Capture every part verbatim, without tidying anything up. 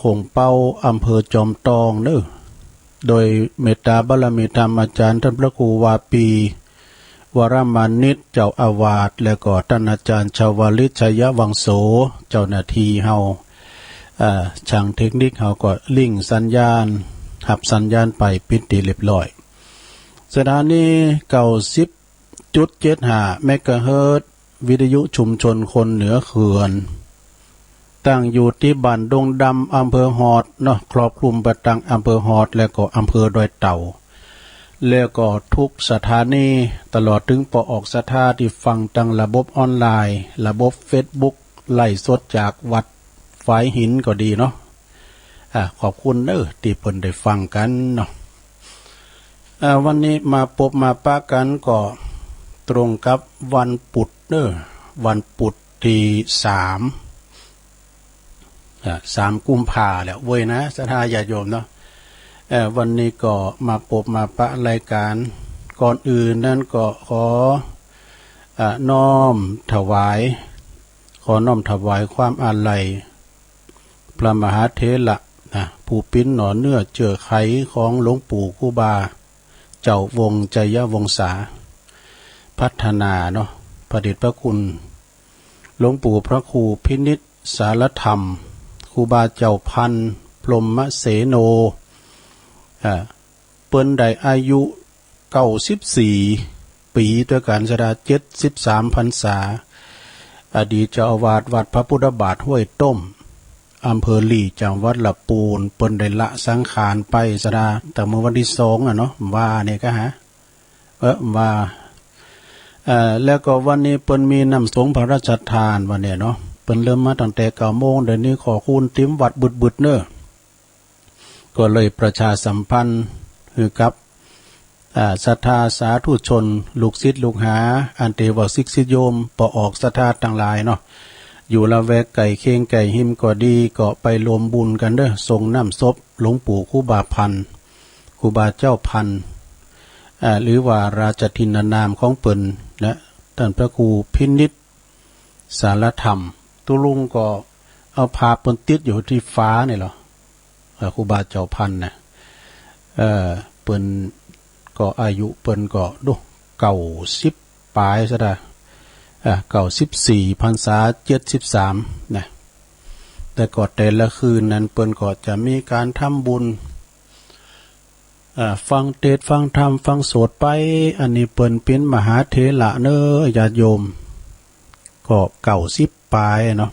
ป่งเป๊า อำเภอจอมตองเน้อ โดยเมตตาบารมีธรรมอาจ๋ารย์ต้านพระครูวาปี วรมานิช เจ้าอาวาส แล้วก็ต้านอาจ๋ารย์ชวลิต ชัยวังโส เจ้าหน้าตี้เฮา อ่า ช่างเทคนิคเฮาก็ลิงก์สัญญาณ ฮับสัญญาณไปเป๋นตี้เรียบร้อย สถานี เก้าสิบจุดเจ็ดห้า เมกะเฮิรตซ์ วิทยุชุมชนคนเหนือเขื่อน ตั้งอยู่ตี้บ้านดงดำ อำเภอฮอดเนาะ ครอบคลุมไปตังอำเภอฮอด แล้วก็อำเภอดอยเต่า แล้วก็ทุกสถานี ตลอดเถิงป้อออกศรัทธาตี้ฟังตางระบบออนไลน์ ระบบเฟซบุ๊ก ไลฟ์สดจากวัดฝายหินก็ดีเนาะ อ่า ขอบคุณเน้อตี้เปิ้นได้ฟังกั๋นเนาะ อ่า วันนี้มาปบมาปะกั๋นก็ตรงกับวันปุธเน้อ วันปุธตี้สาม อ่า สามกุมภาแล้วเว้ยนะ ศรัทธาญาติโยมเนาะ เอ่อ วันนี้ก็มาปบมาปะรายก๋าน ก่อนอื่นนั้นก็ขอ อ่า น้อมถวาย ขอน้อมถวายความอาลัย พระมหาเถระนะ ผู้เป๋นหน่อเนื้อเจื้อใคของหลวงปู่ครูบาเจ้าวงศ์ ชัยวงศา พัฒนาเนาะ พระเดชพระคุณ หลวงปู่พระครูพินิจสารธรรม ครูบาเจ้าพันธุ์ พรหมเสโน อ่า เปิ้นได้อายุ เก้าสิบสี่ปี๋ตวยกั๋น ศรัทธา เจ็ดสิบสามพรรษา อดีตเจ้าอาวาสวัดพระพุทธบาทห้วยต้ม อำเภอหลี่ จังหวัดละปูน เปิ้นได้ละสังขารไป ศรัทธา ตั้งเมื่อวันตี้สองอะเนาะ ว่าเนี่ยก็หา เออ ว่า เอ่อ แล้วก็วันนี้เปิ้นมีน้ำสงฆ์พระราชทานวันนี้เนาะ เปิ้นเริ่มมาตั้งแต่เก้าโมง เดี๋ยวนี้ขอคูณเตรียมวัดบึดๆ เน้อ ก็เลยประชาสัมพันธ์หื้อกับ อ่า ศรัทธาสาธุชน ลูกศิษย์ลูกหา อันเตว่าศิษย์โยม ป้อออกศรัทธาตังหลายเนาะ อยู่ละแวกใก้เคียงใก้ฮิมก็ดี ก็ไปรวมบุญกั๋นเน้อ ส่งน้ำศพหลวงปู่ครูบาพันธุ์ ครูบาเจ้าพันธุ์ อ่า หรือว่าราชทินนามของเปิ้นนะ ต้านพระครูพินิจ สารธรรม ตุ๊ลุงก็เอาภาพเปิ้นติดอยู่ตี้ฝานี่ลอ เอ่อ ครูบาเจ้าพันธุ์นะ เอ่อ เปิ้นก็อายุเปิ้นก็ ดู เก้าสิบป๋าย ศรัทธา เอ่อ เก้าสิบสี่พรรษา เจ็ดสิบสามนะ แต่ก็แต่ละคืนนั้นเปิ้นก็จะมีก๋านทำบุญ อ่า ฟังเตสน์ ฟังธรรม ฟังโสตไป อันนี้เปิ้นเป๋นมหาเถระเน้อ ญาติโยม ก็เก้าสิบป๋ายเนาะ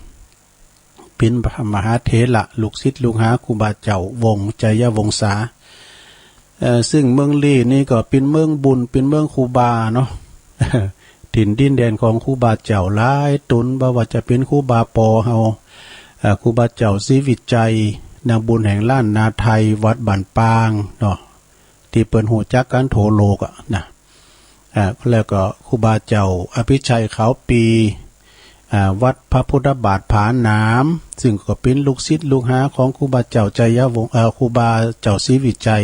เป๋นมหาเถระ ลูกศิษย์ลูกหาครูบาเจ้าวงศ์ ชัยวงศา เอ่อ ซึ่งเมืองหลี่นี่ก็เป๋นเมืองบุญ เป๋นเมืองครูบาเนาะ ถิ่นดินแดนของครูบาเจ้าหลายต๋น บ่ว่าจะเป๋นครูบาปอเฮา เอ่อ ครูบาเจ้าศรีวิชัย นางบุญแห่งล้านนาไทย วัดบ้านปางเนาะ ตี้เปิ้นฮู้จักกั๋นทั่วโลกอะนะ อ่า แล้วก็ครูบาเจ้าอภิชัยขาวปี อ่า วัดพระพุทธบาทผาหนาม ซึ่งก็เป๋นลูกศิษย์ลูกหาของครูบาเจ้าชัยวงศ์ เอ่อ ครูบาเจ้าศรีวิชัย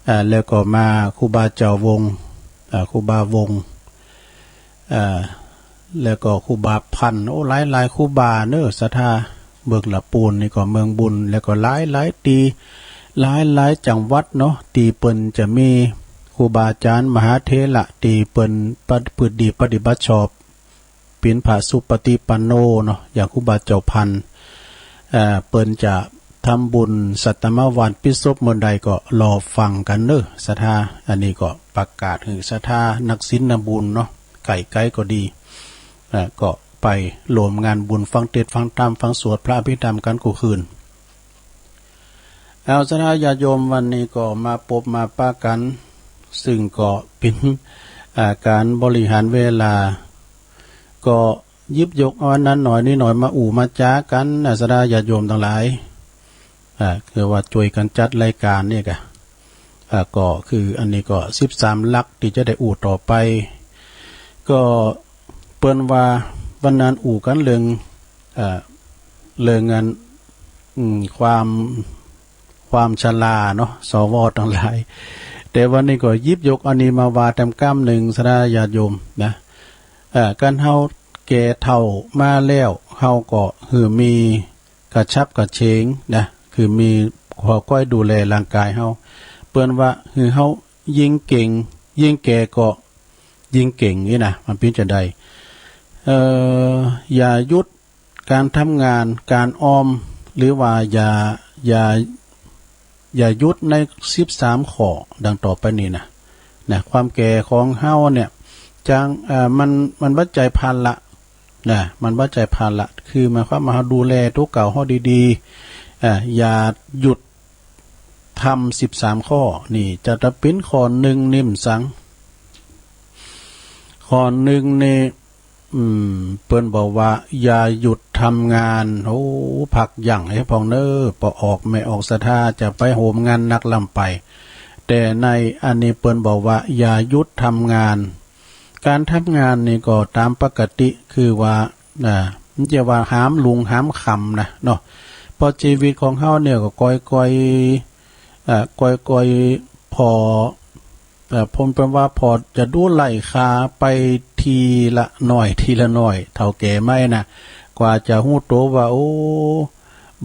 อ่า แล้วก็มาครูบาเจ้าวงศ์ อ่า ครูบาวงศ์ อ่า แล้วก็ครูบาพันธุ์ โอ้ หลายๆ ครูบาเน้อ ศรัทธา เมืองละปูนนี่ก็เมืองบุญ แล้วก็หลายๆ ตี้ หลายๆ จังหวัดเนาะ ตี้เปิ้นจะมีครูบาอาจ๋ารย์มหาเถระ ตี้เปิ้นประพฤติดีปฏิบัติชอบ เป๋นพระสุปฏิปันโนเนาะ อย่างครูบาเจ้าพันธุ์ เอ่อ เปิ้นจะทำบุญสัตมวาทปิดศพเมื่อใดก็รอฟังกั๋นเน้อ ศรัทธา อันนี้ก็ประกาศหื้อศรัทธานักศีลนักบุญเนาะ ใก้ๆ ก็ดี เอ่อ ก็ไปร่วมงานบุญ ฟังเตสน์ ฟังธรรม ฟังสวดพระอภิธรรมกั๋นกู้คืน เอา ศรัทธาญาติโยม วันนี้ก็มาปบมาปะกั๋น ซึ่งก็เป๋น อ่า ก๋านบริหารเวลา ก็หยิบยกเอาอันนั้นหน่อยนี้หน่อยมาอู้มาจ๋ากั๋นนะ ศรัทธาญาติโยมตังหลาย อ่า คือว่าจ้วยกั๋นจัดรายก๋านนี่ก่ะ อ่า ก็คืออันนี้ก็สิบสามหลักตี้จะได้อู้ต่อไป ก็เปิ้นว่าวันนั้นอู้กั๋นเรื่อง อ่า เรื่องอัน อืม ความ ความชราเนาะ สว ตังหลาย แต่วันนี้ก็หยิบยกอันนี้มาว่าแตมก้ำนึ่ง ศรัทธาญาติโยมนะ เอ่อ คันเฮาแก่เฒ่ามาแล้ว เฮาก็หื้อมีกระฉับกระเฉงนะ คือมีผ่อก้อยดูแลร่างกายเฮา เปิ้นว่าหื้อเฮายิ่งเก่ง ยิ่งแก่ก็ยิ่งเก่งนี่นะ มันเป๋นจาใด เอ่อ อย่าหยุดก๋านทำงาน ก๋านออม หรือว่าอย่า อย่า อย่าหยุดในสิบสามข้อดังต่อไปนี้นะ นะ ความแก่ของเฮาเนี่ย จัก เอ่อ มัน มันบ่ใจ้ภาระ นะ มันบ่ใจ้ภาระ คือหมายความว่าเฮาดูแลตั๋วเก่าเฮาดีๆ เอ่อ อย่าหยุดทำสิบสามข้อ นี่จะ จะเป๋นข้อนึ่งนี่มันสัง ข้อนึ่งนี่ อืม เปิ้นบอกว่า อย่าหยุดทำงาน โอ้ พักยั้งไอ้พ่องเน้อ ปอออกแม่ออกศรัทธา จะไปโหมงานนักล้ำไป แต่ในอันนี้เปิ้นบอกว่า อย่าหยุดทำงาน ก๋านทำงานนี่ก็ต๋ามปกติ คือว่า อ่า มันจะว่าหามรุ่งหามค่ำนะเนาะ เพราะจีวิตของเฮาเนี่ยก็ก้อยๆ อ่า ก้อยๆ ผ่อ เอ่อ ผมเปิ้นว่าผ่อจะดูไล่ค่าไปทีละหน้อย ทีละหน้อย เฒ่าแก่มานะ กว่าจะฮู้ตั๋วว่า โอ้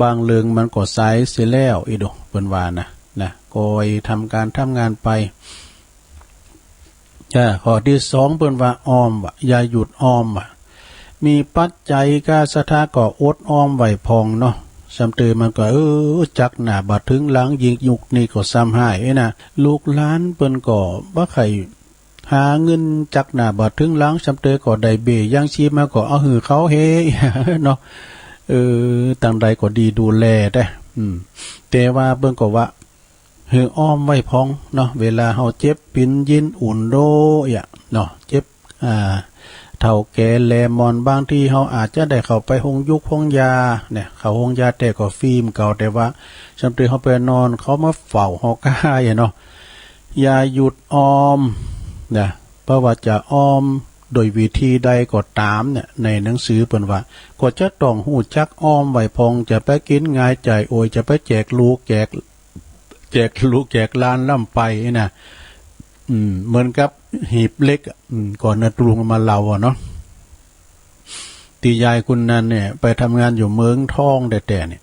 บางเรื่องมันก็สายเสียแล้ว อีโด เปิ้นว่านะ นะ ก้อยทำก๋านทำงานไป อ่า ข้อตี้สองเปิ้นว่าออมว่ะ อย่าหยุดออมว่ะ มีปัจจัยก้าศรัทธาก็อดออมไว้พ่องเนาะ ส่ำเตอมันก็ เออ จักหน้าบ่เถิงหลัง ยิ่งยุคนี้ก็ซ้ำฮ้ายนะ ลูกหลานเปิ้นก็บ่ใค่หาเงิน จักหน้าบ่เถิงหลัง ส่ำเตอก็ได้เบ้ยยังชีพมาก็เอาหื้อเขาเฮเนาะ เออ ตังใดก็ดีดูแลแต๊ อืม แต่ว่าเปิ้นก็ว่า หื้อออมไว้พ่องเนาะ เวลาเฮาเจ็บปิ๋นยินอุ่นโด้เอี้ยเนาะ เจ็บ อ่า เฒ่าแก่แลหมอน บางทีเฮาอาจจะได้เข้าไปโฮงยุกโฮงยาเนี่ย เข้าโฮงยาแต๊ก็ฟรีเหมือนเก่า แต่ว่าส่ำเตอเฮาไปนอน เขามาเฝ้าเฮาก้าเนาะ อย่าหยุดออมนะ เพราะว่าจะออมโดยวิธีใดก็ต๋ามเนี่ย ในหนังสือเปิ้นว่า ก็จะต้องฮู้จักออมไว้พ่อง จะไปกิ๋นงายจ่ายโอย จะไปแจกลูกแจก แจกลูกแจกหลานล้ำไปนะ อืม เหมือนกับหีบเหล็กอะ อืม ก่อนนะ ตุ๊ลุงมาเล่าอะเนาะ ตี้ยายคนนั้นเนี่ย ไปทำงานอยู่เมืองทองแต๊ๆ เนี่ย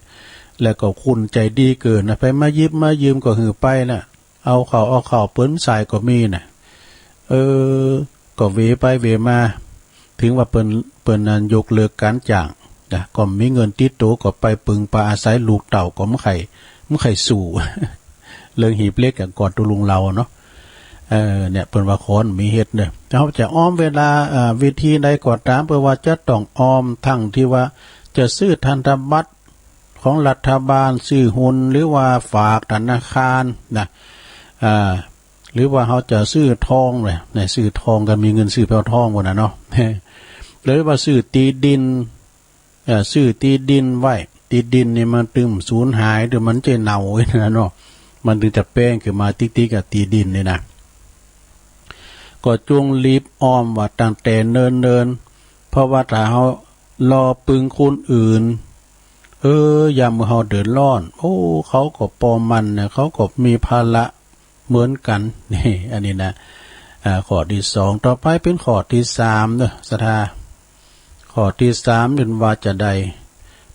แล้วก็คนใจ๋ดีเกินนะ ใผมาหยิบมายืมก็หื้อไปนะ เอาเข้าเอาเข้าเปิ้นสายก็มีนะ เออ ก็เหวไปเหวมา ถึงว่าเปิ้น เปิ้นนั้นยกเลิกก๋านจ้างนะ ก็มีเงินติดตั๋ว ก็ไปปึงปาอาศัยลูกเต้า ก็บ่ใค่ บ่ใค่สู้ เรื่องหีบเหล็กอะ ก่อนตุ๊ลุงเล่าเนาะ เออ เนี่ย เปิ้นว่าคนมีเหตุเนาะ เฮาจะออมเวลา เอ่อ วิธีใดก็ต๋าม เปิ้นว่าจะต้องออม ทั้งตี้ว่าจะซื้อธนบัตรของรัฐบาล ซื้อหุ้น หรือว่าฝากธนาคารนะ อ่า หรือว่าเฮาจะซื้อทองเลย เนี่ย ซื้อทองก็มีเงินซื้อแป้วทองพุ้นน่ะเนาะ หรือว่าซื้อตี้ดิน เอ่อ ซื้อตี้ดินไว้ ตี้ดินนี่มันตึงสูญหาย หรือมันจะเน่าไอ้นั่นน่ะเนาะ มันตึงจะแป้งขึ้นมาติ๊กๆ อะ ตี้ดินนี่นะ ก็จงรีบออมว่าตั้งแต่เนิ่นๆ เพราะว่าถ้าเฮารอปึงคนอื่น เออ ยามเมื่อเฮาเดือดร้อน โอ้ เขาก็ปอหมั้นนะ เขาก็มีภาระเหมือนกั๋น นี่ อันนี้นะ อ่า ข้อตี้สอง ต่อไปเป๋นข้อตี้สามเนาะ ศรัทธา ข้อตี้สามเปิ้นว่าจาใด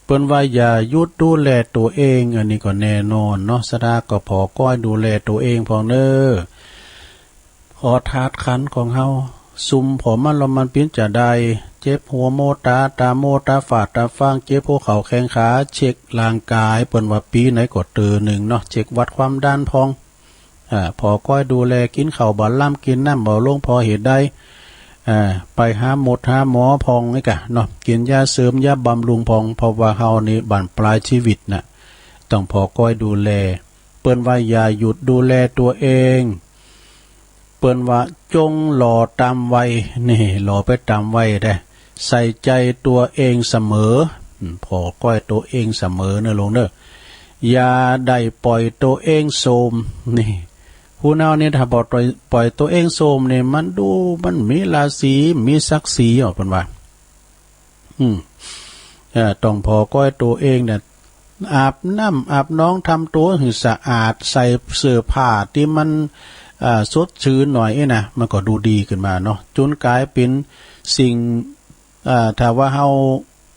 เปิ้นว่าอย่าหยุดดูแลตั๋วเอง อันนี้ก็แน่นอนเนาะ ศรัทธาก็ผ่อก้อยดูแลตั๋วเองพ่องเน้อ ผ่อธาตุขันธ์ของเฮา ซุมผ่อมันแล้วมันเป๋นจาใด เจ็บหัวโมต๋า ต๋าโมต๋า ฝาดต๋าฟาง เจ็บหัวเข่าแข้งขา เช็คร่างกาย เปิ้นว่าปี๋ไหนก็เตื้อนึ่งเนาะ เช็ควัดความดันพ่อง อ่า ผ่อก้อยดูแล กิ๋นข้าวบ่ล้ำ กิ๋นน้ำบ่ลง ผ่อเหตุใด อ่า ไปหาหมดหาหมอพ่องนี่กะเนาะ กิ๋นยาเสริมยาบำรุงพ่อง เพราะว่าเฮานี่บั้นปลายจีวิตน่ะ ต้องผ่อก้อยดูแล เปิ้นว่าอย่าหยุดดูแลตั๋วเอง เปิ้นว่าจงหล่อต๋ามวัย นี่ หล่อไปต๋ามวัยแต๊ ใส่ใจ๋ตั๋วเองเสมอ อืม ผ่อก้อยตั๋วเองเสมอเน้อลูกเน้อ อย่าได้ปล่อยตั๋วเองโทรม นี่ คนเฮานี่ถ้าปล่อย ปล่อยตั๋วเองโทรมนี่ มันดู มันบ่มีราศี บ่มีศักดิ์ศรีอะ เปิ้นว่า อืม เอ่อ ต้องผ่อก้อยตั๋วเองเนี่ย อาบน้ำอาบหนอง ทำตั๋วหื้อสะอาด ใส่เสื้อผ้าตี้มัน เอ่อ สดชื่นหน่อยนี่นะ มันก็ดูดีขึ้นมาเนาะ จ๋นก๋ายเป๋นสิ่ง เอ่อ ถ้าว่าเฮา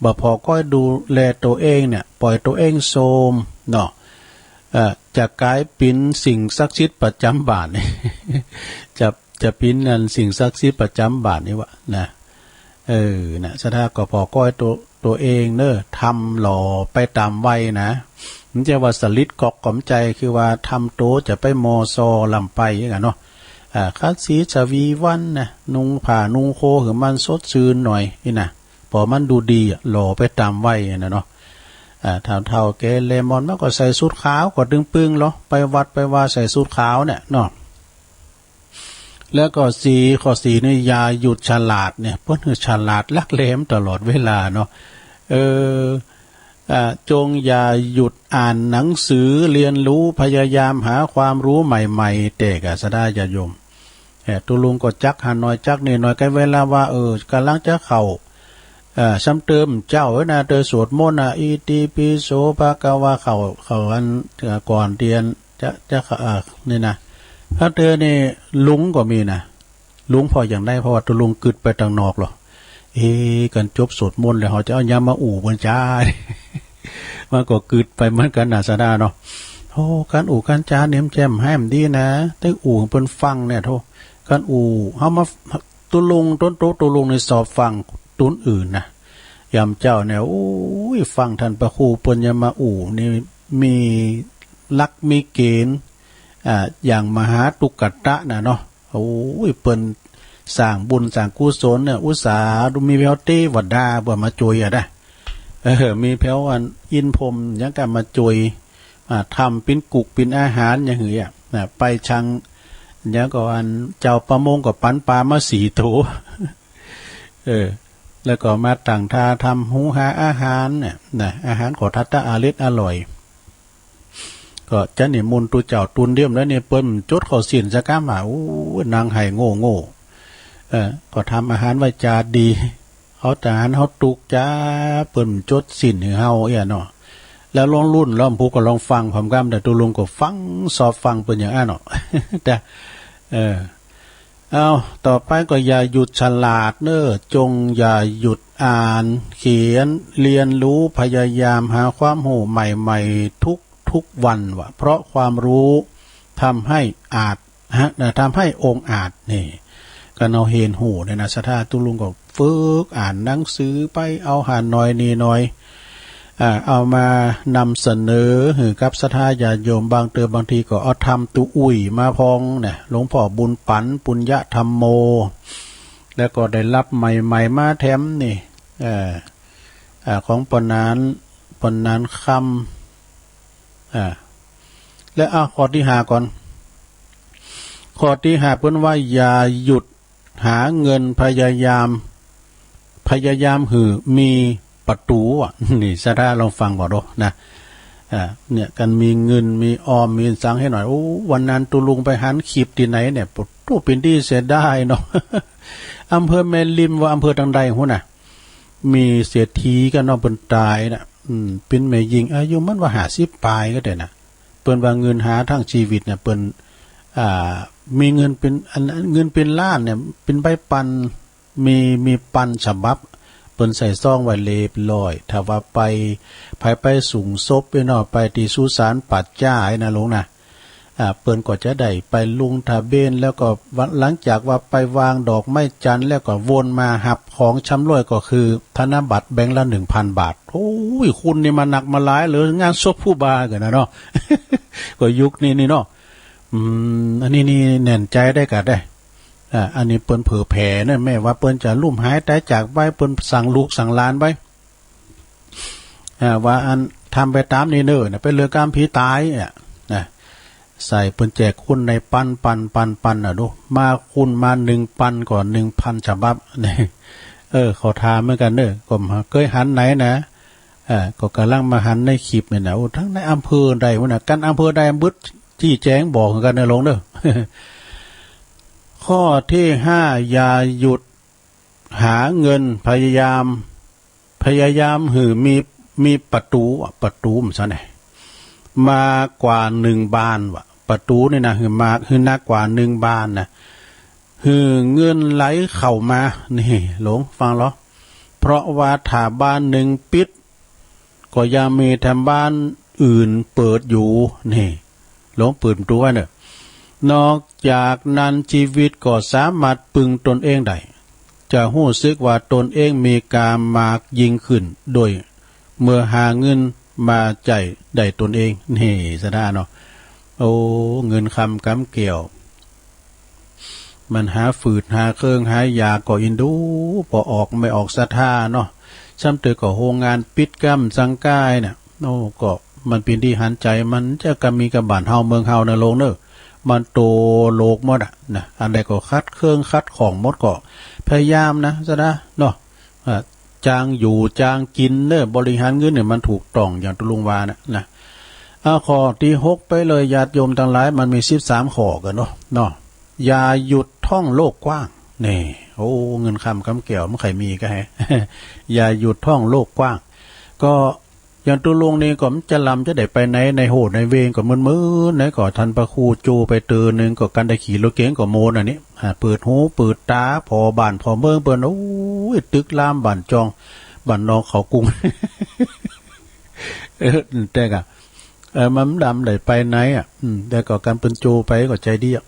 บ่ผ่อก้อยดูแลตั๋วเองเนี่ย ปล่อยตั๋วเองโทรมเนาะ เอ่อ จะก๋ายเป๋นสิ่งศักดิ์สิทธิ์ประจ๋ำบ้าน จะ จะเป๋นอันสิ่งศักดิ์สิทธิ์ประจ๋ำบ้านนี่วะนะ เออ นะ ศรัทธาก็ปอก้อยตั๋ว ตั๋วเองเน่อ ทำหล่อไปต๋ามวัยนะ บ่ใจ้ว่าสะหลิดก๊อกก๋อมใจ๋ คือว่าทำโตจะไปหม่อซอล้ำไปกั๋นเนาะ อ่า ขัดสีฉวีวันนะ นุ่งผ้านุ่งโคหื้อมันสดจื้นหน่อยนี่นะ ปอมันดูดีอะ หล่อไปต๋ามวัยนะเนาะ อ่า เฒ่าๆ แก่แลหมอนมาก็ใส่สูทขาวก็ตึงปึงลอ ไปวัดไปวาใส่สูทขาวเนี่ยเนาะ แล้วก็สี่ ข้อสี่นี่ อย่าหยุดฉลาดเนี่ย เปิ้นหื้อฉลาดลักแหลมตลอดเวลาเนาะ เออ อ่า จงอย่าหยุดอ่านหนังสือเรียนรู้ พยายามหาความรู้ใหม่ๆ แต๊กา ศรัทธาญาติโยม เอ่อ ตุ๊ลุงก็จักหันหน่อยจักนี่หน่อย ใก้เวลาว่า เออ ก่ำลังจะเข้า เอ่อ ซ้ำเติมเจ้านะ เตยสวดมนต์นะ อิติปิโสภะคะวา เข้า เข้าอัน เอ่อ ก่อนเตียน จะ จะ เอ่อ นี่นะ ถ้าเตยนี่หลงก็มีนะ หลงเพราะอย่างใด เพราะว่าตุ๊ลุงกึ๊ดไปตางนอกลอ เอ๊ะ กั๋นจบสวดมนต์แล้ว เฮาจะเอาหยังมาอู้เปิ้นจา มันก็กึ๊ดไปเหมือนกั๋นนะ ศรัทธาเนาะ โอ้ กั๋นอู้กั๋นจาเนี่ย มันแจ่มแฮมดีนะ แต่อู้เปิ้นฟังเนี่ย โธ่ กั๋นอู้ เฮามา ตุ๊ลุง ต๋นโตตุ๊ลุงนี่ชอบฟังตุ๊นอื่นนะ ยามเจ๊าเนี่ย โอ้ย ฟังต้านพระครูเปิ้นยามมาอู้นี่ มีหลักมีเก๋ณฑ์ อ่า อย่างมหาตุกกะตะน่ะเนาะ โอ้ย เปิ้นสร้างบุญสร้างกุศลเนี่ย อุตส่าห์มีแผวเตวดาเปิ้นมาจ้วยอะนะ เออ มีแผวอันอินทร์พรหมหยังก็มาจ้วย อ่า ทำเป๋นกุกเป๋นอาหารหยังหื้ออะ นะ ไปชัง หยังก็อันเจ้าประมงก็ปันป๋ามาสี่โต เออ แล้วก็มาตั้งท่าทำหุงหาอาหารเนี่ยนะ อาหารก็ทัดจะอร่อย ก็จะนิมนต์ตุ๊เจ้าตุ๊นเดียมแล้วเนี่ย เปิ้นจดเข้าศีลสักกำว่า โอ้ นั่งไห้โง่ๆ เออ ก็ทำอาหารไว้จาดดี เอาแต่อันเฮาตุ๊กจา เปิ้นจดศีลหื้อเฮาเอี้ยเนาะ แล้วลองรุ่นลองผู้ก็ลองฟังพร้อมกั๋น แต่ตุ๊ลุงก็ฟัง ชอบฟังเปิ้นอย่างอั้นเนาะ แต่ เออ เอา ต่อไปก็อย่าหยุดฉลาดเน่อ จงอย่าหยุดอ่าน เขียน เรียนรู้ พยายามหาความฮู้ใหม่ๆ ทุกๆ วันวะ เพราะความรู้ทำให้อาจ ฮะ นะ ทำให้องอาจนี่ กั๋นเอาเหียนฮู้เนี่ยนะ ศรัทธาตุ๊ลุงก็ฝึกอ่านหนังสือไป เอาหันหน่อยนี่หน่อย อ่า เอามานำเสนอหื้อกับศรัทธาญาติโยม บางเติมบางทีก็เอาธรรมตุ๊อุ้ยมาพ่องนะ หลวงพ่อบุญปั๋น ปุญญะธัมโม แล้วก็ได้รับใหม่ๆ มาแถมนี่ เอ่อ อ่า ของป้อหนาน ป้อหนานคำ อ่า แล้ว อ่า ข้อตี้ห้าก่อน ข้อตี้ห้าเปิ้นว่า อย่าหยุดหาเงิน พยายาม พยายามหื้อมีประตู๋อะ นี่ศรัทธาลองฟังบ่ดูนะ อ่า เนี่ย กั๋นมีเงินมีออมมีสังหื้อหน่อย โอ้ วันนั้นตุ๊ลุงไปหันคลิปตี้ไหนเนี่ย โอ้ เป๋นตี้เสียดายเนาะ อำเภอแม่ริมวะ อำเภอตางใดฮู้นะ มีเศรษฐีกั๋นเนาะ เปิ้นต๋ายนะ อืม เป๋นแม่ญิง อายุมันว่าห้าสิบป๋ายก็ได้นะ เปิ้นว่าเงินหาทั้งจีวิตเนี่ย เปิ้น อ่า มีเงินเป๋น อัน เงินเป๋นล้านเนี่ย เป๋นใบปัน มี มีปันฉบับ เปิ้นใส่ซองไว้เรียบร้อย ถ้าว่าไป ใผไปสุงศพไอ้เนาะ ไปตี้สุสานป่าจ๊าไอ้นะลุงนะ อ่า เปิ้นก็จะได้ไปลงทะเบียน แล้วก็วัน หลังจากว่าไปวางดอกไม้จันทร์แล้วก็วนมาฮับของชำร่วย ก็คือธนบัตรแบงค์ละหนึ่งพันบาท โอ้ย คุณนี่มานักมาหลายเลย งานศพครูบากั๋นนะเนาะ ก็ยุคนี้นี่เนาะ อืม อันนี้นี่แน่นใจ๋ได้กาได้ อ่า อันนี้เปิ้นเผยแผ่นะ แม้ว่าเปิ้นจะลุ่มหายต๋ายจากไป เปิ้นสั่งลูกสั่งหลานไป อ่า ว่าอันทำไปต๋ามนี้เน่อนะ เป๋นเรื่องกำผีต๋ายเนี่ยนะ ใส่เปิ้นแจกคุณในปันปันปันปันน่ะดู มาคุณมาหนึ่งปันก็หนึ่งพันฉบับ นี่ เออ ขอถามเหมือนกั๋นเน่อ ก็บ่เกยหันไหนนะ เออ ก็ก่ำลังมาหันในคลิปเนี่ยนะ โอ้ ตังในอำเภอใดวะนะ กั๋นอำเภอใด บ่าตี้แจ้งบอกกั๋นเน่อลุงเน่อ ข้อตี้ห้า อย่าหยุดหาเงิน พยายาม พยายามหื้อมี มีประตู๋อะ ประตู๋มันซะแหน่ มากกว่าหนึ่งบานวะ ประตู๋นี่นะ หื้อมา หื้อนักกว่าหนึ่งบานนะ หื้อเงินไหลเข้ามา นี่ลุงฟังลอ เพราะว่าถ้าบานหนึ่งปิด ก็ยังมีแถมบาน อื่นเปิดอยู่ นี่ หลงเปิดประตู๋ไว้เน่อ นอกจากนั้นชีวิตก็สามารถปึงตนเองได้ จะฮู้สึกว่าตนเองมีค่ามากยิ่งขึ้น โดยเมื่อหาเงินมาใจ๊ได้ตนเอง นี่ สะท้าเนาะ โอ้ เงินคำกำแก้ว มันหาฝืดหาเคืองหายากก็อินดู ปอออกไม่ออกสะท้าเนาะ ซ้ำเตื้อก็โฮงงานปิดก้ำสังก้ายเนี่ย โอ้ ก็มันเป๋นตี้หันใจ๋ มันจะกำมีกับบ้านเฮาเมืองเฮาเน่อ โลกเน่อ มันโตโลกหมดอะนะ อันใดก็ขัดเคืองขัดข้องหมด ก็พยายามนะ สะท้าเนาะ อ่า จางอยู่จางกิ๋นเน่อ บริหารเงินเนี่ยมันถูกต้องอย่างตุ๊ลุงว่านะ นะ เอาข้อตี้หกไปเลย ญาติโยมตังหลาย มันมีสิบสามข้อกั๋นเนาะ เนาะ อย่าหยุดท่องโลกกว้าง นี่ โอ้ เงินคำกำแก้วมันใค่มีก้าแฮะ อย่าหยุดท่องโลกกว้าง ก็อย่างตุ๊ลุงนี่ก็มันจะลำจะได้ไปไหน ในโฮ่ในเวงก็มึนๆ ไหนก็ท่านพระครูจูไปเตินนึ่ง ก็กันได้ขี่รถเก๋งก็โมนอันนี้ อ่า เปิดหูเปิดต๋าผ่อบ้านผ่อเมืองเปิ้น โอ้ย ตึกรามบ้านจอง บ้านนอกเขากรุง เออ แต่กะ เออ มันลำได้ไปไหนอะ อืม แต่ก็กันเปิ้นจูไปก็ใจ๋ดีอะ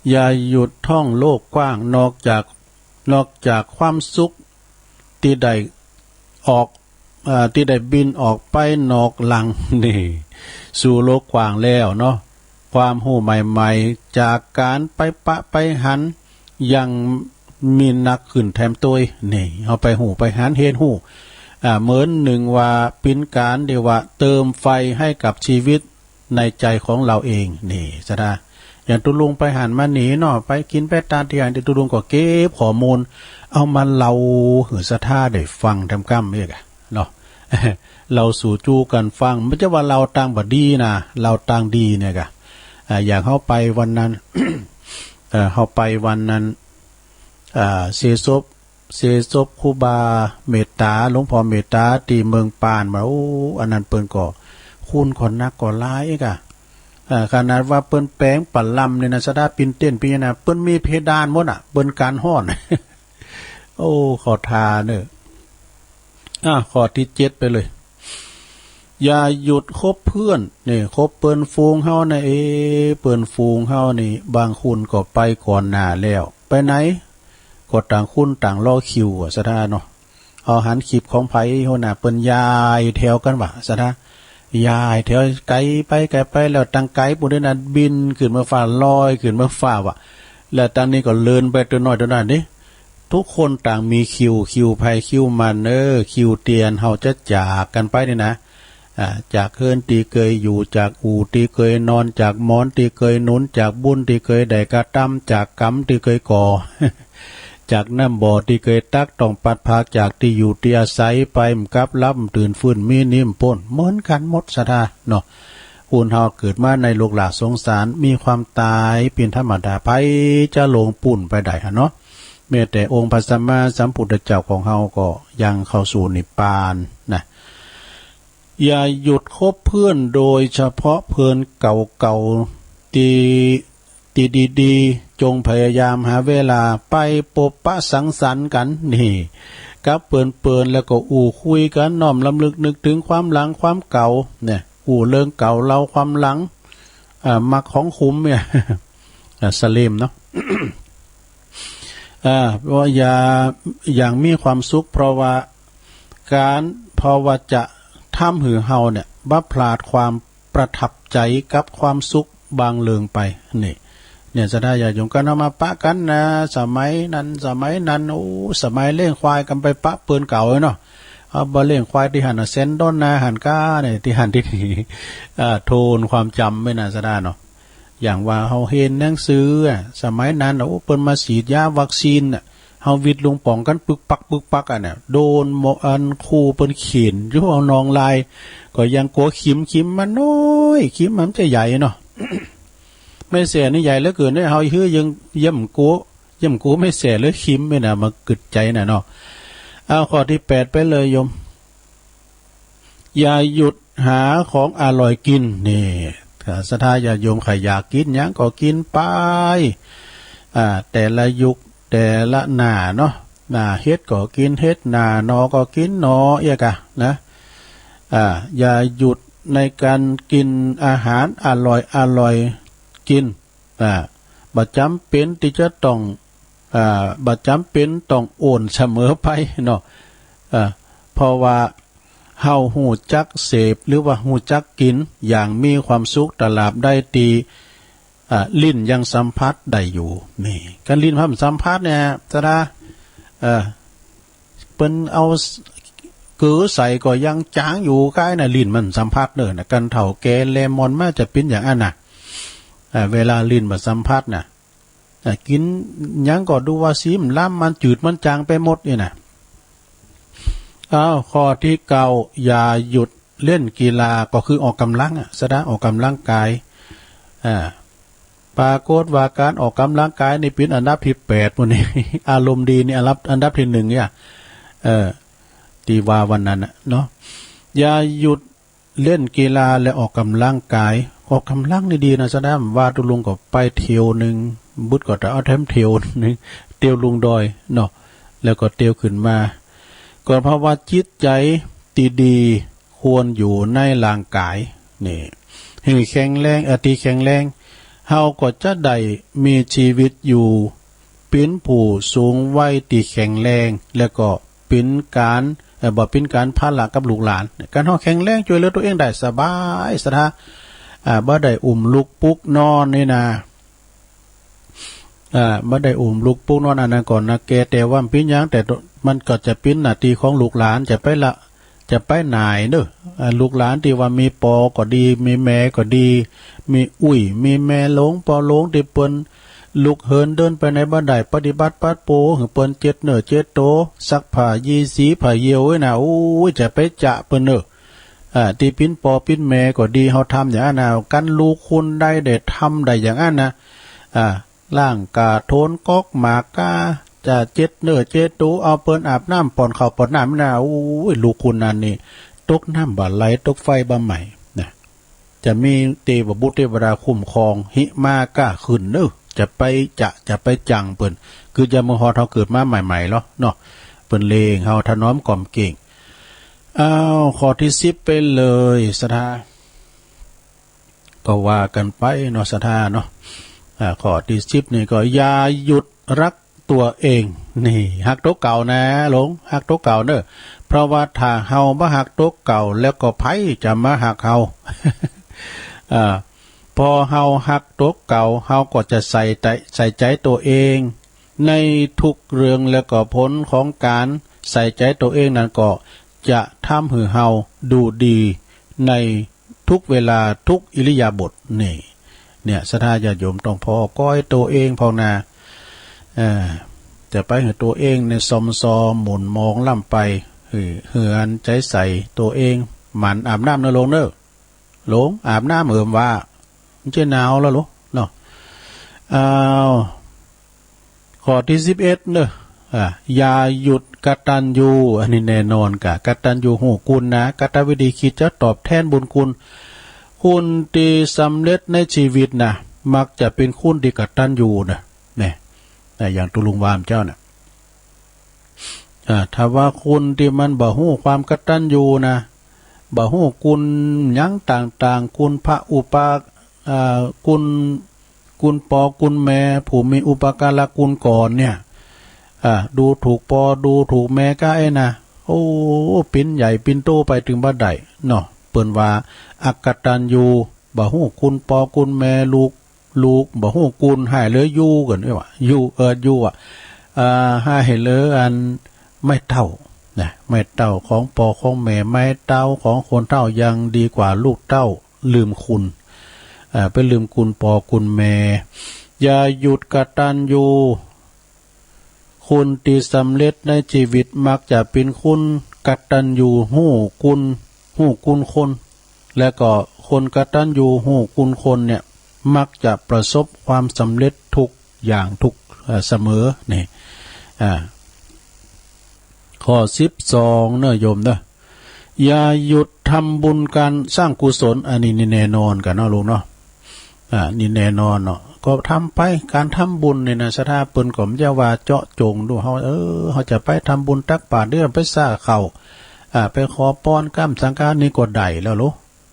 อย่าหยุดท่องโลกกว้าง นอกจาก นอกจากความสุขตี้ได้ออก อ่า ตี้ได้บินออกไปนอกหลังนี่ สู่โลกกว้างแล้วเนาะ ความฮู้ใหม่ๆ จากก๋านไปปะไปหัน ยังมีนักขึ้นแถมตวย นี่ เฮาไปฮู้ไปหันเฮียนฮู้ อ่า เหมือนนึ่งว่าเป๋นก๋านตี้ว่าเติมไฟให้กับชีวิตในใจ๋ของเฮาเอง นี่ สะท้า อย่างตุ๊ลุงไปหันมานี่เนาะ ไปกิ๋นไปตานตี้หัน ตุ๊ลุงก็เก็บข้อมูล เอามาเล่าหื้อสะท้าได้ฟังแถมก้ำอีกอะ เนาะ เล่าสู่จูกั๋นฟัง บ่ใจ้ว่าเล่าตางบ่ดีนะ เล่าตางดีเนี่ยกะ อ่า อย่างเฮาไปวันนั้น เอ่อ เฮาไปวันนั้น อ่า เสียศพ เสียศพครูบาเมตต๋า หลวงพ่อเมตต๋า ตี้เมืองปานมา โอ้ อันนั้นเปิ้นก็ คุณก็นักก็หลายอีกอะ อ่า ขนาดว่าเปิ้นแป๋งปะลำเนี่ยนะ สะท้า ปิ้นเต็นท์ปิ้นหยังนะ เปิ้นมีเพดานหมดอะ เปิ้นกั๋นฮ้อน โอ้ ขอทานเน่อ อ่ะ ข้อตี้เจ็ดไปเลย อย่าหยุดคบเพื่อน นี่ คบเปิ้นฝูงเฮานะ เอ๊ะ เปิ้นฝูงเฮานี่ บางคนก็ไปก่อนหน้าแล้ว ไปไหน ก็ต่างคนต่างรอคิวอะ สะท้าเนาะ เฮาหันคลิปของใผหัวหน้าเปิ้นย้ายแถวกั๋นว่า สะท้า ย้ายแถวไก๋ไปไก๋ไป แล้วตังไก๋ปู้นเด้อนะ บินขึ้นเมืองฟ้า ลอยขึ้นเมืองฟ้าว่ะ แล้วตังนี้ก็เลินไปตั๋วน้อยตั๋วนั้นเด้ ทุกคนต่างมีคิว คิวใผคิวมัน เออ คิวตี้อันเฮาจะจากกั๋นไปนี่นะ อ่า จากเฮือนตี้เกยอยู่ จากอู่ตี้เกยนอน จากหมอนตี้เกยหนุน จากบุญตี้เกยได้กระตำ จากกรรมตี้เกยก่อ จากน้ำบ่อตี้เกยตัก ต้องปัดผากจากตี้อยู่ตี้อาศัยไป บ่กลับหลับบ่ตื่นฟื้น มีหนีบ่ป๊น เหมือนกั๋นหมด สะท้าเนาะ คนเฮาเกิดมาในโลกหลากสงสาร มีความต๋ายเป๋นธรรมดา ใผจะหลงป๊นไปได้หั้นเนาะ แม้แต่องค์พระสัมมาสัมพุทธเจ้าของเฮาก็ยังเข้าสู่นิพพานนะ อย่าหยุดคบเพื่อน โดยเฉพาะเพื่อนเก่าๆ ตี้ ตี้ดีๆ จงพยายามหาเวลาไปปบปะสังสรรค์กั๋น นี่ กับเปิ้นๆ แล้วก็อู้คุยกั๋น น้อมรำลึกนึกเถิงความหลังความเก่า เนี่ย อู้เรื่องเก่าเล่าความหลัง อ่า มักของขมเนี่ย อ่า สะเลมเนาะ อ่า ว่าอย่า อย่างมีความสุข เพราะว่าก๋าน เพราะว่าจะทำหื้อเฮาเนี่ย บ่พลาดความประทับใจ๋กับความสุขบางเรื่องไป นี่ เนี่ย ศรัทธาญาติโยม ก๋านเฮามาปะกั๋นนะ สมัยนั้น สมัยนั้น โอ้ สมัยเลี้ยงควายกั๋นไปปะเปิ้นเก่าเนาะ เอาบ่เลี้ยงควายตี้หั้นน่ะ แสนดอนนาหั้นก้าเนี่ย ตี้หั้นตี้นี่ อ่า โทนความจ๋ำไว้นะ ศรัทธาเนาะ อย่างว่าเฮาเห็นหนังสืออะ สมัยนั้นน่ะ โอ้ เปิ้นมาฉีดยาวัคซีนน่ะ เฮาวิดลูกป๋องกั๋นปึกปักปึกปักอะเนี่ย โดนหมออันครูเปิ้นเขียนอยู่ เอานองลาย ก็ยังกั๋วเข็ม เข็มมันน้อย เข็มมันจะใหญ่เนาะ ไม้แส้นี่ใหญ่เหลือเกินเนี่ย เฮาหื้อยังเยี่ยมกั๋ว เยี่ยมกั๋วไม้แส้หรือเข็มเนี่ยนะ มากึ๊ดใจ๋น่ะเนาะ เอาข้อตี้แปดไปเลยโยม อย่าหยุดหาของอร่อยกิ๋น นี่ ศรัทธาญาติโยมใผอยากกิ๋นหยังก็กิ๋นไป อ่า แต่ละยุคแต่ละหน้าเนาะ หน้าเห็ดก็กิ๋นเห็ด หน้าหน่อก็กิ๋นหน่อ เอี้ยกะนะ อ่า อย่าหยุดในการกินอาหารอร่อยๆ กิน อ่า บ่จ๋ำเป๋นตี้จะต้อง อ่า บ่จ๋ำเป๋นต้องอ้วนเสมอไปเนาะ อ่า เพราะว่าเฮาฮู้จักเสพหรือว่าฮู้จักกินอย่างมีความสุขตราบใดตี้ อ่า ลิ้นยังสัมผัสได้อยู่ นี่ คันลิ้นบ่สัมผัสเนี่ย ศรัทธา เอ่อ เปิ้นเอาเกลือใส่ก็ยังจ๋างอยู่ ก้ายน่ะ ลิ้นมันสัมผัสเน่อนะ คันเฒ่าแก่แลหม่อนมาจะเป๋นอย่างอั้นน่ะ อ่า เวลาลิ้นบ่สัมผัสน่ะ อ่า กิ๋นหยังก็ดูว่าสีมันล้ำ มันจืด มันจ๋างไปหมดนี่น่ะ อ้าว ข้อตี้เก้า อย่าหยุดเล่นกีฬา ก็คือออกก๋ำลังอะ ศรัทธา ออกก๋ำลังกาย อ่า ปรากฏว่าก๋านออกก๋ำลังกายนี่เป๋นอันดับตี้แปดหมดนี่ อารมณ์ดีนี่อันดับ อันดับตี้หนึ่งเนี่ย เออ ตี้ว่าวันนั้นน่ะเนาะ อย่าหยุดเล่นกีฬาและออกก๋ำลังกาย ออกก๋ำลังนี่ดีนะ ศรัทธา ว่าตุ๊ลุงก็ไปเตียวนึ่ง บ่ก็จะเอาแถมเตียวนึ่ง เตียวลุงดอยเนาะ แล้วก็เตียวขึ้นมา ก็เพราะว่าจิตใจ๋ตี้ดีควรอยู่ในร่างกาย นี่ หื้อแข็งแรง เอ่อ ตี้แข็งแรง เฮาก็จะได้มีจีวิตอยู่ เป๋นผู้สูงวัยตี้แข็งแรง แล้วก็เป๋นก๋าน เอ่อ บ่เป๋นก๋านภาระกับลูกหลาน คันเฮาแข็งแรงจ้วยเหลือตั๋วเองได้สบาย ศรัทธา อ่า บ่ได้อุ้มลูกปลุกนอนนี่นะ อ่า บ่ได้อุ้มลูกปลุกนอน อันนั้นก็นะ แก่แต่ว่าบ่เป๋นหยัง แต่มันก็จะเป๋นหน้าตี้ของลูกหลาน จะไปละ จะไปไหนเนาะ อ่า ลูกหลานตี้ว่ามีปอก็ดี มีแม่ก็ดี มีอุ้ย มีแม่หลวง ปอหลวง ตี้เปิ้นลุกเหินเดินไปไหนบ่ได้ ปฏิบัติปัดเป๋าหื้อเปิ้นเจ็ดเนื้อเจ็ดตั๋ว ซักผ้ายี่สีผ้าเยี่ยวไว้นะ โอ้ย จะไปจะเปิ้นเนาะ อ่า ตี้เป๋นปอเป๋นแม่ก็ดี เฮาทำอย่างอั้นนะ คันลูกคุณได้ ได้ทำได้อย่างอั้นนะ อ่า ล้างก้า โถนก๊อก หมากก้า จะเจ็ดเนื้อเจ็ดตั๋ว เอาเปิ้นอาบน้ำ ป้อนข้าวป้อนน้ำนะ โอ้ย ลูกคุณนั้นนี่ ตกน้ำบ่ไหล ตกไฟบ่ไหม้นะ จะมีเตวบุตรเตวดาคุ้มครอง หิมาก้าขึ้นเนาะ จะไปจะ จะไปจังเปิ้น คือจะเมื่อฮอดเฮาเกิดมาใหม่ๆ ลอเนาะ เปิ้นเล็งเฮาถนอมกล่อมเกรง อ้าว ข้อตี้สิบไปเลย ศรัทธา ก็ว่ากั๋นไปเนาะ ศรัทธาเนาะ อ่า ข้อตี้สิบนี่ก็ อย่าหยุดฮักตั๋วเอง นี่ ฮักตั๋วเก่านะ หลวง ฮักตั๋วเก่าเนาะ เพราะว่าถ้าเฮาบ่ฮักตั๋วเก่า แล้วก็ใผจะมาฮักเฮา อ่า พอเฮาฮักตั๋วเก่า เฮาก็จะใส่ใจ๋ ใส่ใจ๋ตั๋วเอง ในทุกเรื่อง แล้วก็ผลของก๋านใส่ใจ๋ตั๋วเองนั้นก็จะทำหื้อเฮาดูดีในทุกเวลาทุกอิริยาบถ นี่ เนี่ย ศรัทธาญาติโยมต้องผ่อก้อยตั๋วเองพ่องนา เอ่อ จะไปหื้อตั๋วเองในซอมซอหม่นหมองล้ำไป หื้อ หื้ออันใจ๋ใส่ตั๋วเอง หมั่นอาบน้ำเนาะหลวงเนาะ หลวง อาบน้ำเหิมว่า มันจะหนาวแล้วหลวงเนาะ อ้าว ข้อตี้สิบเอ็ดเนาะ อ่า อย่าหยุดกตัญญู อันนี้แน่นอนก่ะ กตัญญูฮู้คุณนะ กตวิธี กึ๊ดจะตอบแตนบุญคุณ คนตี้สำเร็จในจีวิตนะ มักจะเป๋นคนตี้กตัญญูนะ เนี่ย นะ อย่างตุ๊ลุงว่าเมื่อเจ๊าน่ะ อ่า ถ้าว่าคนตี้มันบ่ฮู้ความกตัญญูนะ บ่ฮู้คุณหยังต่างๆ คุณพระอุปา อ่า คุณ คุณปอคุณแม่ ผู้มีอุปการะคุณก่อนเนี่ย อ่า ดูถูกปอดูถูกแม่ก้าไอ้นะ โอ้ ปิ๊นใหญ่ปิ๊นโตไปตึงบ่ได้เนาะ เปิ้นว่าอกตัญญู บ่ฮู้คุณปอคุณแม่ ลูก ลูกบ่ฮู้คุณ หายเหลืออยู่กั๋น เอ้ยว่า อยู่ เออ อยู่อะ อ่า หายเหลืออัน ไม้เต้านะ ไม้เต้าของปอของแม่ ไม้เต้าของคนเฒ่ายังดีกว่าลูกเต้าลืมคุณ อ่า ไปลืมคุณปอคุณแม่ อย่าหยุดกตัญญู คนตี้สำเร็จในจีวิตมักจะเป๋นคนกตัญญูฮู้คุณ ฮู้คุณคน และก็คนกตัญญูฮู้คุณคนเนี่ย มักจะประสบความสำเร็จทุกอย่างทุก เอ่อ เสมอ นี่ อ่า ข้อสิบสองเนาะโยมเนาะ อย่าหยุดทำบุญก๋านสร้างกุศล อันนี้นี่แน่นอนก่ะเนาะลุงเนาะ อ่า นี่แน่นอนเนาะ ก็ทำไป ก๋านทำบุญนี่นะ ศรัทธาเปิ้นก็บ่ใจ้ว่าเจาะจงดู เฮา เออ เฮาจะไปทำบุญตักบาตร หรือไปสร้างข้าว อ่า ไปขอปอนกำสังฆานี่ก็ได้แล้วโล